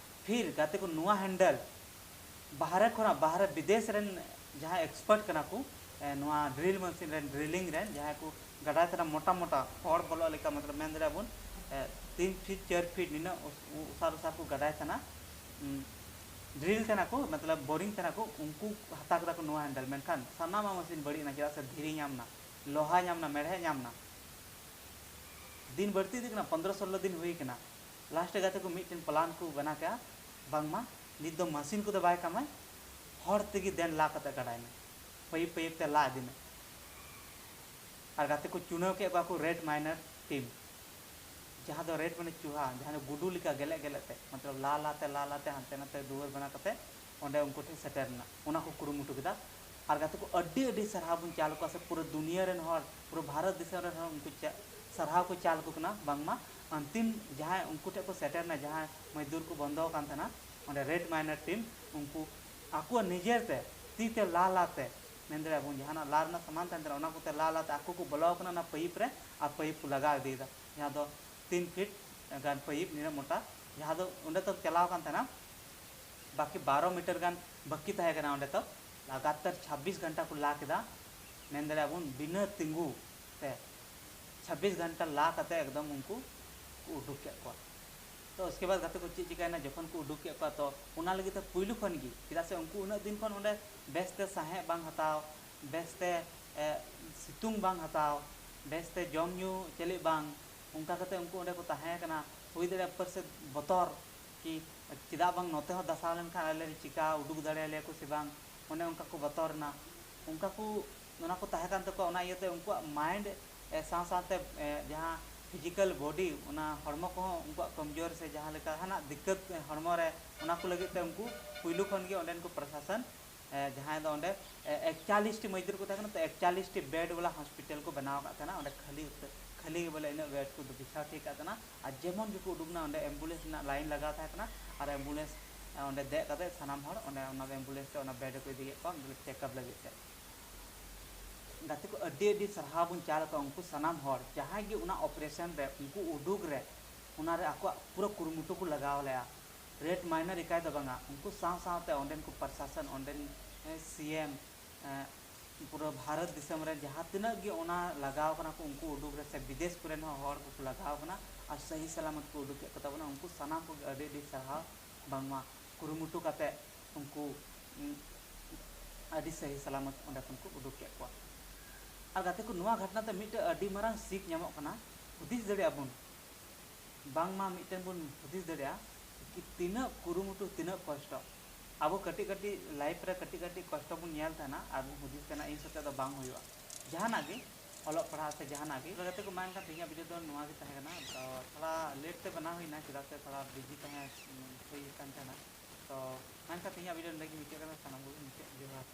ᱯᱷᱤᱨ ᱜᱟᱛᱮ ᱠᱚ, ᱱᱚᱣᱟ ᱦᱮᱱᱰᱮᱞ ᱵᱟᱦᱨᱮ ᱠᱷᱚᱱᱟᱜ, ᱵᱟᱦᱨᱮ ᱵᱤᱫᱮᱥ ᱨᱮᱱ ᱡᱟᱦᱟᱸᱭ ᱮᱠᱥᱯᱟᱨᱴ ᱠᱟᱱᱟ ᱠᱚ, ᱮ, ᱱᱚᱣᱟ ᱰᱨᱤᱞ ᱢᱮᱥᱤᱱ ᱨᱮᱱ, ᱰᱨᱤᱞᱤᱝ ᱨᱮᱱ ᱡᱟᱦᱟᱸᱭ ᱠᱚ ᱜᱟᱰᱟᱭ ᱛᱟᱦᱮᱱᱟ, ᱢᱚᱴᱟ ᱢᱚᱴᱟ ᱦᱚᱲ ᱵᱚᱞᱚᱜ ᱞᱮᱠᱟ, ᱢᱚᱛᱞᱚᱵ ᱢᱮᱱ ᱫᱟᱲᱮᱭᱟᱜᱼᱟ ᱵᱚᱱ, ᱮ, ᱛᱤᱱ ᱯᱷᱤᱴ ᱪᱟᱨ ᱯᱷᱤᱴ ᱱᱤᱱᱟᱹᱜ ᱩᱥ-, ᱩᱥᱟᱨ ᱩᱥᱟᱨ ᱠᱚ ᱜᱟᱰᱟᱭ ᱛᱟᱦᱮᱱᱟ, ᱩᱢ, ᱰᱨᱤᱞ ᱛᱟᱦᱮᱱᱟ ᱠᱚ, ᱢᱚᱛᱞᱚᱵ ᱵᱳᱨᱤᱝ ᱛᱟᱦᱮᱱᱟ ᱠᱚ, ᱩᱱᱠᱩ ᱦᱟᱛᱟᱣ ᱠᱮᱫᱟ ᱠᱚ ᱱᱚᱣᱟ ᱦᱮᱱᱰᱮᱞ, ᱢᱮᱱᱠᱷᱟᱱ ᱥᱟᱱᱟᱢᱟᱜ ᱢᱮᱥᱤᱱ ᱵᱟᱹᱲᱤᱡ ᱮᱱᱟ, ᱪᱮᱫᱟᱜ ᱥᱮ ᱫᱷᱤᱨᱤ ᱧᱟᱢ ᱮᱱᱟ, ᱞᱳᱦᱟ ᱧᱟᱢ ᱮᱱᱟ, ᱢᱮᱲᱦᱮᱫ ᱧᱟᱢ ᱮᱱᱟ᱾ ᱫᱤᱱ ᱵᱟᱹᱲᱛᱤ ᱤᱫᱤᱜ ᱠᱟᱱᱟ, ᱯᱚᱱᱫᱽᱨᱚ ᱥᱳᱞᱞᱳ ᱫᱤᱱ ᱦᱩᱭ ᱠᱟᱱᱟ᱾ ᱞᱟᱥᱴ ᱨᱮ ᱜᱟᱛᱮ ᱠᱚ ᱢᱤᱫᱴᱮᱱ ᱯᱞᱟᱱ ᱠᱚ ᱵᱮᱱᱟᱣ ᱠᱮᱜᱼᱟ, ᱵᱟᱝᱢᱟ ᱱᱤᱛ ᱫᱚ ᱢᱮᱥᱤᱱ ᱠᱚᱫᱚ ᱵᱟᱭ ᱠᱟᱹᱢᱟᱭ, ᱦᱚᱲ ᱛᱮᱜᱮ ᱫᱮᱱ ᱞᱟ ᱠᱟᱛᱮ ᱜᱟᱰᱟᱭ ᱢᱮ, ᱯᱟᱭᱤᱯ ᱯᱟᱭᱤᱯ ᱛᱮ ᱞᱟ ᱤᱫᱤ ᱢᱮ᱾ ᱟᱨ ᱜᱟᱛᱮ ᱠᱚ ᱪᱩᱱᱟᱹᱣ ᱠᱮᱫ ᱠᱚᱣᱟ ᱠᱚ ᱨᱮᱰ ᱢᱟᱭᱱᱟᱨ ᱴᱤᱢ, ᱡᱟᱦᱟᱸ ᱫᱚ ᱨᱮᱰ ᱢᱟᱱᱮ ᱪᱩᱦᱟ, ᱡᱟᱦᱟᱸ ᱫᱚ ᱜᱩᱰᱩ ᱞᱮᱠᱟ ᱜᱮᱞᱮᱜ ᱜᱮᱞᱮᱜ ᱛᱮ, ᱢᱚᱛᱞᱚᱵ ᱞᱟ ᱞᱟ ᱛᱮ, ᱞᱟ ᱞᱟ ᱛᱮ, ᱦᱟᱱᱛᱮ ᱱᱟᱛᱮ ᱫᱩᱣᱟᱹᱨ ᱵᱮᱱᱟᱣ ᱠᱟᱛᱮ ᱚᱸᱰᱮ ᱩᱱᱠᱩ ᱴᱷᱮᱱ ᱥᱮᱴᱮᱨ ᱮᱱᱟ, ᱚᱱᱟ ᱠᱚ ᱠᱩᱨᱩᱢᱩᱴᱩ ᱠᱮᱫᱟ᱾ ᱟᱨ ᱜᱟᱛᱮ ᱠᱚ, ᱟᱹᱰᱤ ᱟᱹᱰᱤ ᱥᱟᱨᱦᱟᱣ ᱵᱚᱱ ᱪᱟᱞ ᱟᱠᱚᱣᱟ, ᱥᱮ ᱯᱩᱨᱟᱹ ᱫᱩᱱᱤᱭᱟᱹ ᱨᱮᱱ ᱦᱚᱲ, ᱯᱩᱨᱟᱹ ᱵᱷᱟᱨᱚᱛ ᱫᱤᱥᱚᱢ ᱨᱮᱱ ᱦᱚᱲ ᱩᱱᱠᱩ ᱪᱟ-, ᱥᱟᱨᱦᱟᱣ ᱠᱚ ᱪᱟᱞ ᱟᱠᱚ ᱠᱟᱱᱟ᱾ ᱵᱟᱝᱢᱟ ᱟᱱᱛᱤᱢ ᱡᱟᱦᱟᱸᱭ ᱩᱱᱠᱩ ᱴᱷᱮᱱ ᱠᱚ ᱥᱮᱴᱮᱨ ᱮᱱᱟ, ᱡᱟᱦᱟᱸᱭ ᱢᱚᱡᱫᱩᱨ ᱠᱚ ᱵᱚᱱᱫᱚ ᱟᱠᱟᱱ ᱛᱟᱦᱮᱱᱟ, ᱚᱸᱰᱮ ᱨᱮᱰ ᱢᱟᱭᱱᱟᱨ ᱴᱤᱢ ᱩᱱᱠᱩ ᱟᱠᱚᱣᱟᱜ ᱱᱤᱡᱮᱨ ᱛᱮ, ᱛᱤ ᱛᱮ ᱞᱟ ᱞᱟ ᱛᱮ, ᱢᱮᱱ ᱫᱟᱲᱮᱭᱟᱜᱼᱟ ᱵᱚᱱ ᱡᱟᱦᱟᱱᱟᱜ ᱞᱟ ᱨᱮᱱᱟᱜ ᱥᱟᱢᱟᱱ ᱛᱟᱦᱮᱱ ᱛᱟᱦᱮᱱᱟ, ᱚᱱᱟ ᱠᱚᱛᱮ ᱞᱟ ᱞᱟ ᱛᱮ ᱟᱠᱚ ᱠᱚ ᱵᱚᱞᱚ ᱟᱠᱟᱱᱟ ᱚᱱᱟ ᱯᱟᱭᱤᱯ ᱨᱮ, ᱟᱨ ᱯᱟᱭᱤᱯ ᱠᱚ ᱞᱟᱜᱟᱣ ᱤᱫᱤᱭᱮᱫᱟ, ᱡᱟᱦᱟᱸ ᱫᱚ ᱛᱤᱱ ᱯᱷᱤᱴ ᱜᱟᱱ ᱯᱟᱭᱤᱯ ᱱᱤᱱᱟᱹᱜ ᱢᱚᱴᱟ, ᱡᱟᱦᱟᱸ ᱫᱚ ᱚᱸᱰᱮ ᱛᱚ ᱪᱟᱞᱟᱣ ᱟᱠᱟᱱ ᱛᱟᱦᱮᱱᱟ, ᱵᱟᱹᱠᱤ ᱵᱟᱨᱚ ᱢᱤᱴᱟᱨ ᱜᱟᱱ ᱵᱟᱹᱠᱤ ᱛᱟᱦᱮᱸ ᱠᱟᱱᱟ᱾ ᱚᱸᱰᱮ ᱛᱚ ᱞᱟᱜᱟᱛᱟᱨ ᱪᱷᱟᱵᱵᱤᱥ ᱜᱷᱚᱱᱴᱟ ᱠᱚ ᱞᱟ ᱠᱮᱫᱟ, ᱢᱮᱱ ᱫᱟᱲᱮᱭᱟᱜᱼᱟ ᱵᱚᱱ ᱵᱤᱱᱟᱹ ᱛᱤᱸᱜᱩ ᱛᱮ ᱪᱷᱟᱵᱵᱤᱥ ᱜᱷᱚᱱᱴᱟ ᱞᱟ ᱠᱟᱛᱮ ᱮᱠᱫᱚᱢ ᱩᱱᱠᱩ ᱠᱚ ᱩᱰᱩᱠ ᱠᱮᱫ ᱠᱚᱣᱟ᱾ ᱛᱚ ᱩᱥᱠᱮ ᱵᱟᱫ ᱜᱟᱛᱮ ᱠᱚ ᱪᱮᱫ ᱪᱤᱠᱟᱹᱭᱮᱱᱟ, ᱡᱚᱠᱷᱚᱱ ᱠᱚ ᱩᱰᱩᱠ ᱠᱮᱫ ᱠᱚᱣᱟ, ᱛᱚ ᱚᱱᱟ ᱞᱟᱹᱜᱤᱫ ᱛᱮ ᱯᱩᱭᱞᱩ ᱠᱷᱚᱱ ᱜᱮ, ᱪᱮᱫᱟᱜ ᱥᱮ ᱩᱱᱠᱩ ᱩᱱᱟᱹᱜ ᱫᱤᱱ ᱠᱷᱚᱱ ᱚᱸᱰᱮ ᱵᱮᱥᱛᱮ ᱥᱟᱦᱮᱸᱫ ᱵᱟᱝ ᱦᱟᱛᱟᱣ, ᱵᱮᱥᱛᱮ ᱮ, ᱥᱤᱛᱩᱝ ᱵᱟᱝ ᱦᱟᱛᱟᱣ, ᱵᱮᱥᱛᱮ ᱡᱚᱢ ᱧᱩ ᱪᱮᱞᱮᱫ ᱵᱟᱝ, ᱚᱱᱠᱟ ᱠᱟᱛᱮ ᱩᱱᱠᱩ ᱚᱸᱰᱮ ᱠᱚ ᱛᱟᱦᱮᱸ ᱠᱟᱱᱟ᱾ ᱦᱩᱭ ᱫᱟᱲᱮᱭᱟᱜᱼᱟ ᱩᱯᱚᱨ ᱥᱮ ᱵᱚᱛᱚᱨ ᱠᱤ ᱪᱮᱫᱟᱜ ᱵᱟᱝ ᱱᱚᱛᱮ ᱦᱚᱸ ᱫᱷᱟᱥᱟᱣ ᱞᱮᱱᱠᱷᱟᱱ ᱟᱞᱮ ᱞᱮ ᱪᱤᱠᱟ, ᱩᱰᱩᱠ ᱫᱟᱲᱮᱭᱟᱞᱮᱭᱟ ᱠᱚ ᱥᱮ ᱵᱟᱝ, ᱚᱱᱮ ᱚᱱᱠᱟ ᱠᱚ ᱵᱚᱛᱚᱨ ᱮᱱᱟ᱾ ᱚᱱᱠᱟ ᱠᱚ, ᱚᱱᱟ ᱠᱚ ᱛᱟᱦᱮᱸ ᱠᱟᱱ ᱛᱟᱠᱚᱣᱟ, ᱚᱱᱟ ᱤᱭᱟᱹᱛᱮ ᱩᱱᱠᱩᱣᱟᱜ mind ᱮ, ᱥᱟᱶ ᱥᱟᱶᱛᱮ ᱮ, ᱡᱟᱦᱟᱸ physical body, ᱚᱱᱟ ᱦᱚᱲᱢᱚ ᱠᱚᱦᱚᱸ ᱩᱱᱠᱩᱣᱟᱜ ᱠᱚᱢᱡᱳᱨ ᱥᱮ ᱡᱟᱦᱟᱸ ᱞᱮᱠᱟ ᱦᱟᱱᱟᱜ ᱫᱤᱠᱠᱟᱹᱛ ᱮ, ᱦᱚᱲᱢᱚ ᱨᱮ, ᱚᱱᱟ ᱠᱚ ᱞᱟᱹᱜᱤᱫ ᱛᱮ ᱩᱱᱠᱩ ᱯᱩᱭᱞᱩ ᱠᱷᱚᱱ ᱜᱮ ᱚᱸᱰᱮᱱ ᱠᱚ ᱯᱨᱚᱥᱟᱥᱚᱱ ᱮ, ᱡᱟᱦᱟᱸᱭ ᱫᱚ ᱚᱸᱰᱮ ᱮ, ᱮᱠᱪᱟᱞᱤᱥ ᱴᱤ ᱢᱚᱡᱫᱩᱨ ᱠᱚ ᱛᱟᱦᱮᱸ ᱠᱟᱱᱟ, ᱛᱚ ᱮᱠᱪᱟᱞᱤᱥ ᱴᱤ bed ᱵᱟᱞᱟ hospital ᱠᱚ ᱵᱮᱱᱟᱣ ᱟᱠᱟᱫ ᱛᱟᱦᱮᱱᱟ ᱚᱸᱰᱮ ᱠᱷᱟᱹᱞᱤ ᱩᱛᱟᱹᱨ, ᱠᱷᱟᱹᱞᱤ ᱜᱮ ᱵᱚᱞᱮ ᱤᱱᱟᱹᱜ bed ᱠᱚ ᱵᱤᱪᱷᱟᱣ ᱴᱷᱤᱠ ᱟᱠᱟᱫ ᱛᱟᱦᱮᱱᱟ᱾ ᱟᱨ ᱡᱮᱢᱚᱱ ᱜᱮᱠᱚ ᱩᱰᱩᱠ ᱮᱱᱟ, ᱚᱸᱰᱮ ambulance ᱨᱮᱱᱟᱜ line ᱞᱟᱜᱟᱣ ᱛᱟᱦᱮᱸ ᱠᱟᱱᱟ, ᱟᱨ ambulance ᱮ, ᱚᱸᱰᱮ ᱫᱮᱡ ᱠᱟᱛᱮ ᱥᱟᱱᱟᱢ ᱦᱚᱲ ᱚᱸᱰᱮ ᱚᱱᱟ ambulance ᱛᱮ ᱚᱱᱟ bed ᱨᱮᱠᱚ ᱤᱫᱤ ᱠᱮᱫ ᱠᱚᱣᱟ ᱵᱚᱞᱮ checkup ᱞᱟᱹᱜᱤᱫ ᱛᱮ᱾ ᱜᱟᱛᱮ ᱠᱚ, ᱟᱹᱰᱤ ᱟᱹᱰᱤ ᱥᱟᱨᱦᱟᱣ ᱵᱚᱱ ᱪᱟᱞ ᱟᱠᱚᱣᱟ ᱩᱱᱠᱩ ᱥᱟᱱᱟᱢ ᱦᱚᱲ, ᱡᱟᱦᱟᱸᱭ ᱜᱮ ᱚᱱᱟ operation ᱨᱮ, ᱩᱱᱠᱩ ᱩᱰᱩᱠ ᱨᱮ, ᱚᱱᱟ ᱨᱮ ᱟᱠᱚᱣᱟᱜ ᱯᱩᱨᱟᱹ ᱠᱩᱨᱩᱢᱩᱴᱩ ᱠᱚ ᱞᱟᱜᱟᱣ ᱞᱮᱫᱼᱟ᱾ Red Minor ᱮᱠᱟᱭ ᱫᱚ ᱵᱟᱝᱟ, ᱩᱱᱠᱩ ᱥᱟᱶ ᱥᱟᱶᱛᱮ ᱚᱸᱰᱮᱱ ᱠᱚ ᱯᱨᱚᱥᱟᱥᱚᱱ, ᱚᱸᱰᱮᱱ ᱮ, ᱥᱤ ᱮᱢ, ᱮ, ᱯᱩᱨᱟᱹ ᱵᱷᱟᱨᱚᱛ ᱫᱤᱥᱚᱢ ᱨᱮ ᱡᱟᱦᱟᱸ ᱛᱤᱱᱟᱹᱜ ᱜᱮ ᱚᱱᱟ ᱞᱟᱜᱟᱣ ᱠᱟᱱᱟ ᱠᱚ, ᱩᱱᱠᱩ ᱩᱰᱩᱠ ᱨᱮ ᱥᱮ ᱵᱤᱫᱮᱥ ᱠᱚᱨᱮᱱ ᱦᱚᱸ ᱦᱚᱲ ᱠᱚᱠᱚ ᱞᱟᱜᱟᱣ ᱠᱟᱱᱟ ᱟᱨ ᱥᱟᱹᱦᱤ ᱥᱟᱞᱟᱢᱚᱛ ᱠᱚ ᱩᱰᱩᱠ ᱠᱮᱫ ᱠᱚ ᱛᱟᱵᱚᱱᱟ, ᱩᱱᱠᱩ ᱥᱟᱱᱟᱢ ᱠᱚᱜᱮ ᱟᱹᱰᱤ ᱟᱹᱰᱤ ᱥᱟᱨᱦᱟᱣ᱾ ᱵᱟᱝᱢᱟ ᱠᱩᱨᱩᱢᱩᱴᱩ ᱠᱟᱛᱮ ᱩᱱᱠᱩ, ᱩᱸ, ᱟᱹᱰᱤ ᱥᱟᱹᱦᱤ ᱥᱟᱞᱟᱢᱚᱛ ᱚᱸᱰᱮ ᱠᱷᱚᱱ ᱠᱚ ᱩᱰᱩᱠ ᱠᱮᱫ ᱠᱚᱣᱟ᱾ ᱟᱨ ᱜᱟᱛᱮ ᱠᱚ, ᱱᱚᱣᱟ ᱜᱷᱚᱴᱚᱱᱟ ᱛᱮ ᱢᱤᱫᱴᱮᱱ ᱟᱹᱰᱤ ᱢᱟᱨᱟᱝ ᱥᱤᱠ ᱧᱟᱢᱚᱜ ᱠᱟᱱᱟ᱾ ᱦᱩᱫᱤᱥ ᱫᱟᱲᱮᱭᱟᱜᱼᱟ ᱵᱚᱱ, ᱵᱟᱝᱢᱟ ᱢᱤᱫᱴᱮᱱ ᱵᱚᱱ ᱦᱩᱫᱤᱥ ᱫᱟᱲᱮᱭᱟᱜᱼᱟ ᱠᱤ ᱛᱤᱱᱟᱹᱜ ᱠᱩᱨᱩᱢᱩᱴᱩ, ᱛᱤᱱᱟᱹᱜ ᱠᱚᱥᱴᱚ᱾ ᱟᱵᱚ ᱠᱟᱹᱴᱤᱡ ᱠᱟᱹᱴᱤᱡ life ᱨᱮ ᱠᱟᱹᱴᱤᱡ ᱠᱟᱹᱴᱤᱡ ᱠᱚᱥᱴᱚ ᱵᱚᱱ ᱧᱮᱞ ᱛᱟᱦᱮᱱᱟ ᱟᱨ ᱵᱚᱱ ᱦᱩᱫᱤᱥ ᱛᱟᱦᱮᱱᱟ, "ᱤᱧ ᱥᱟᱛᱮ ᱫᱚ ᱵᱟᱝ ᱦᱩᱭᱩᱜᱼᱟ", ᱡᱟᱦᱟᱱᱟᱜ ᱜᱮ, ᱚᱞᱚᱜ ᱯᱟᱲᱦᱟᱜ ᱥᱮ ᱡᱟᱦᱟᱱᱟᱜ ᱜᱮ᱾ ᱛᱚ ᱜᱟᱛᱮ ᱠᱚ, ᱢᱟ ᱮᱱᱠᱷᱟᱱ ᱛᱮᱦᱮᱧᱟᱜ video ᱫᱚ ᱱᱚᱣᱟ ᱜᱮ ᱛᱟᱦᱮᱸ ᱠᱟᱱᱟ᱾ ᱛᱚ ᱛᱷᱚᱲᱟ late ᱛᱮ ᱵᱮᱱᱟᱣ ᱦᱩᱭᱱᱟ, ᱪᱮᱫᱟᱜ ᱥᱮ ᱛᱷᱚᱲᱟ busy ᱛᱟᱦᱮᱸ ᱦᱩᱭ ᱠᱟᱱ ᱛᱟᱦᱮᱱᱟ᱾ ᱛᱚ ᱢᱟ ᱮᱱᱠᱷᱟᱱ ᱛᱮᱦᱮᱧᱟᱜ video ᱱᱚᱰᱮ ᱜᱮ ᱢᱩᱪᱟᱹᱫ ᱠᱟᱱᱟ᱾ ᱥᱟᱱᱟᱢ ᱠᱚᱜᱮ ᱢᱩᱪᱟᱹᱫ ᱡᱚᱦᱟᱨ᱾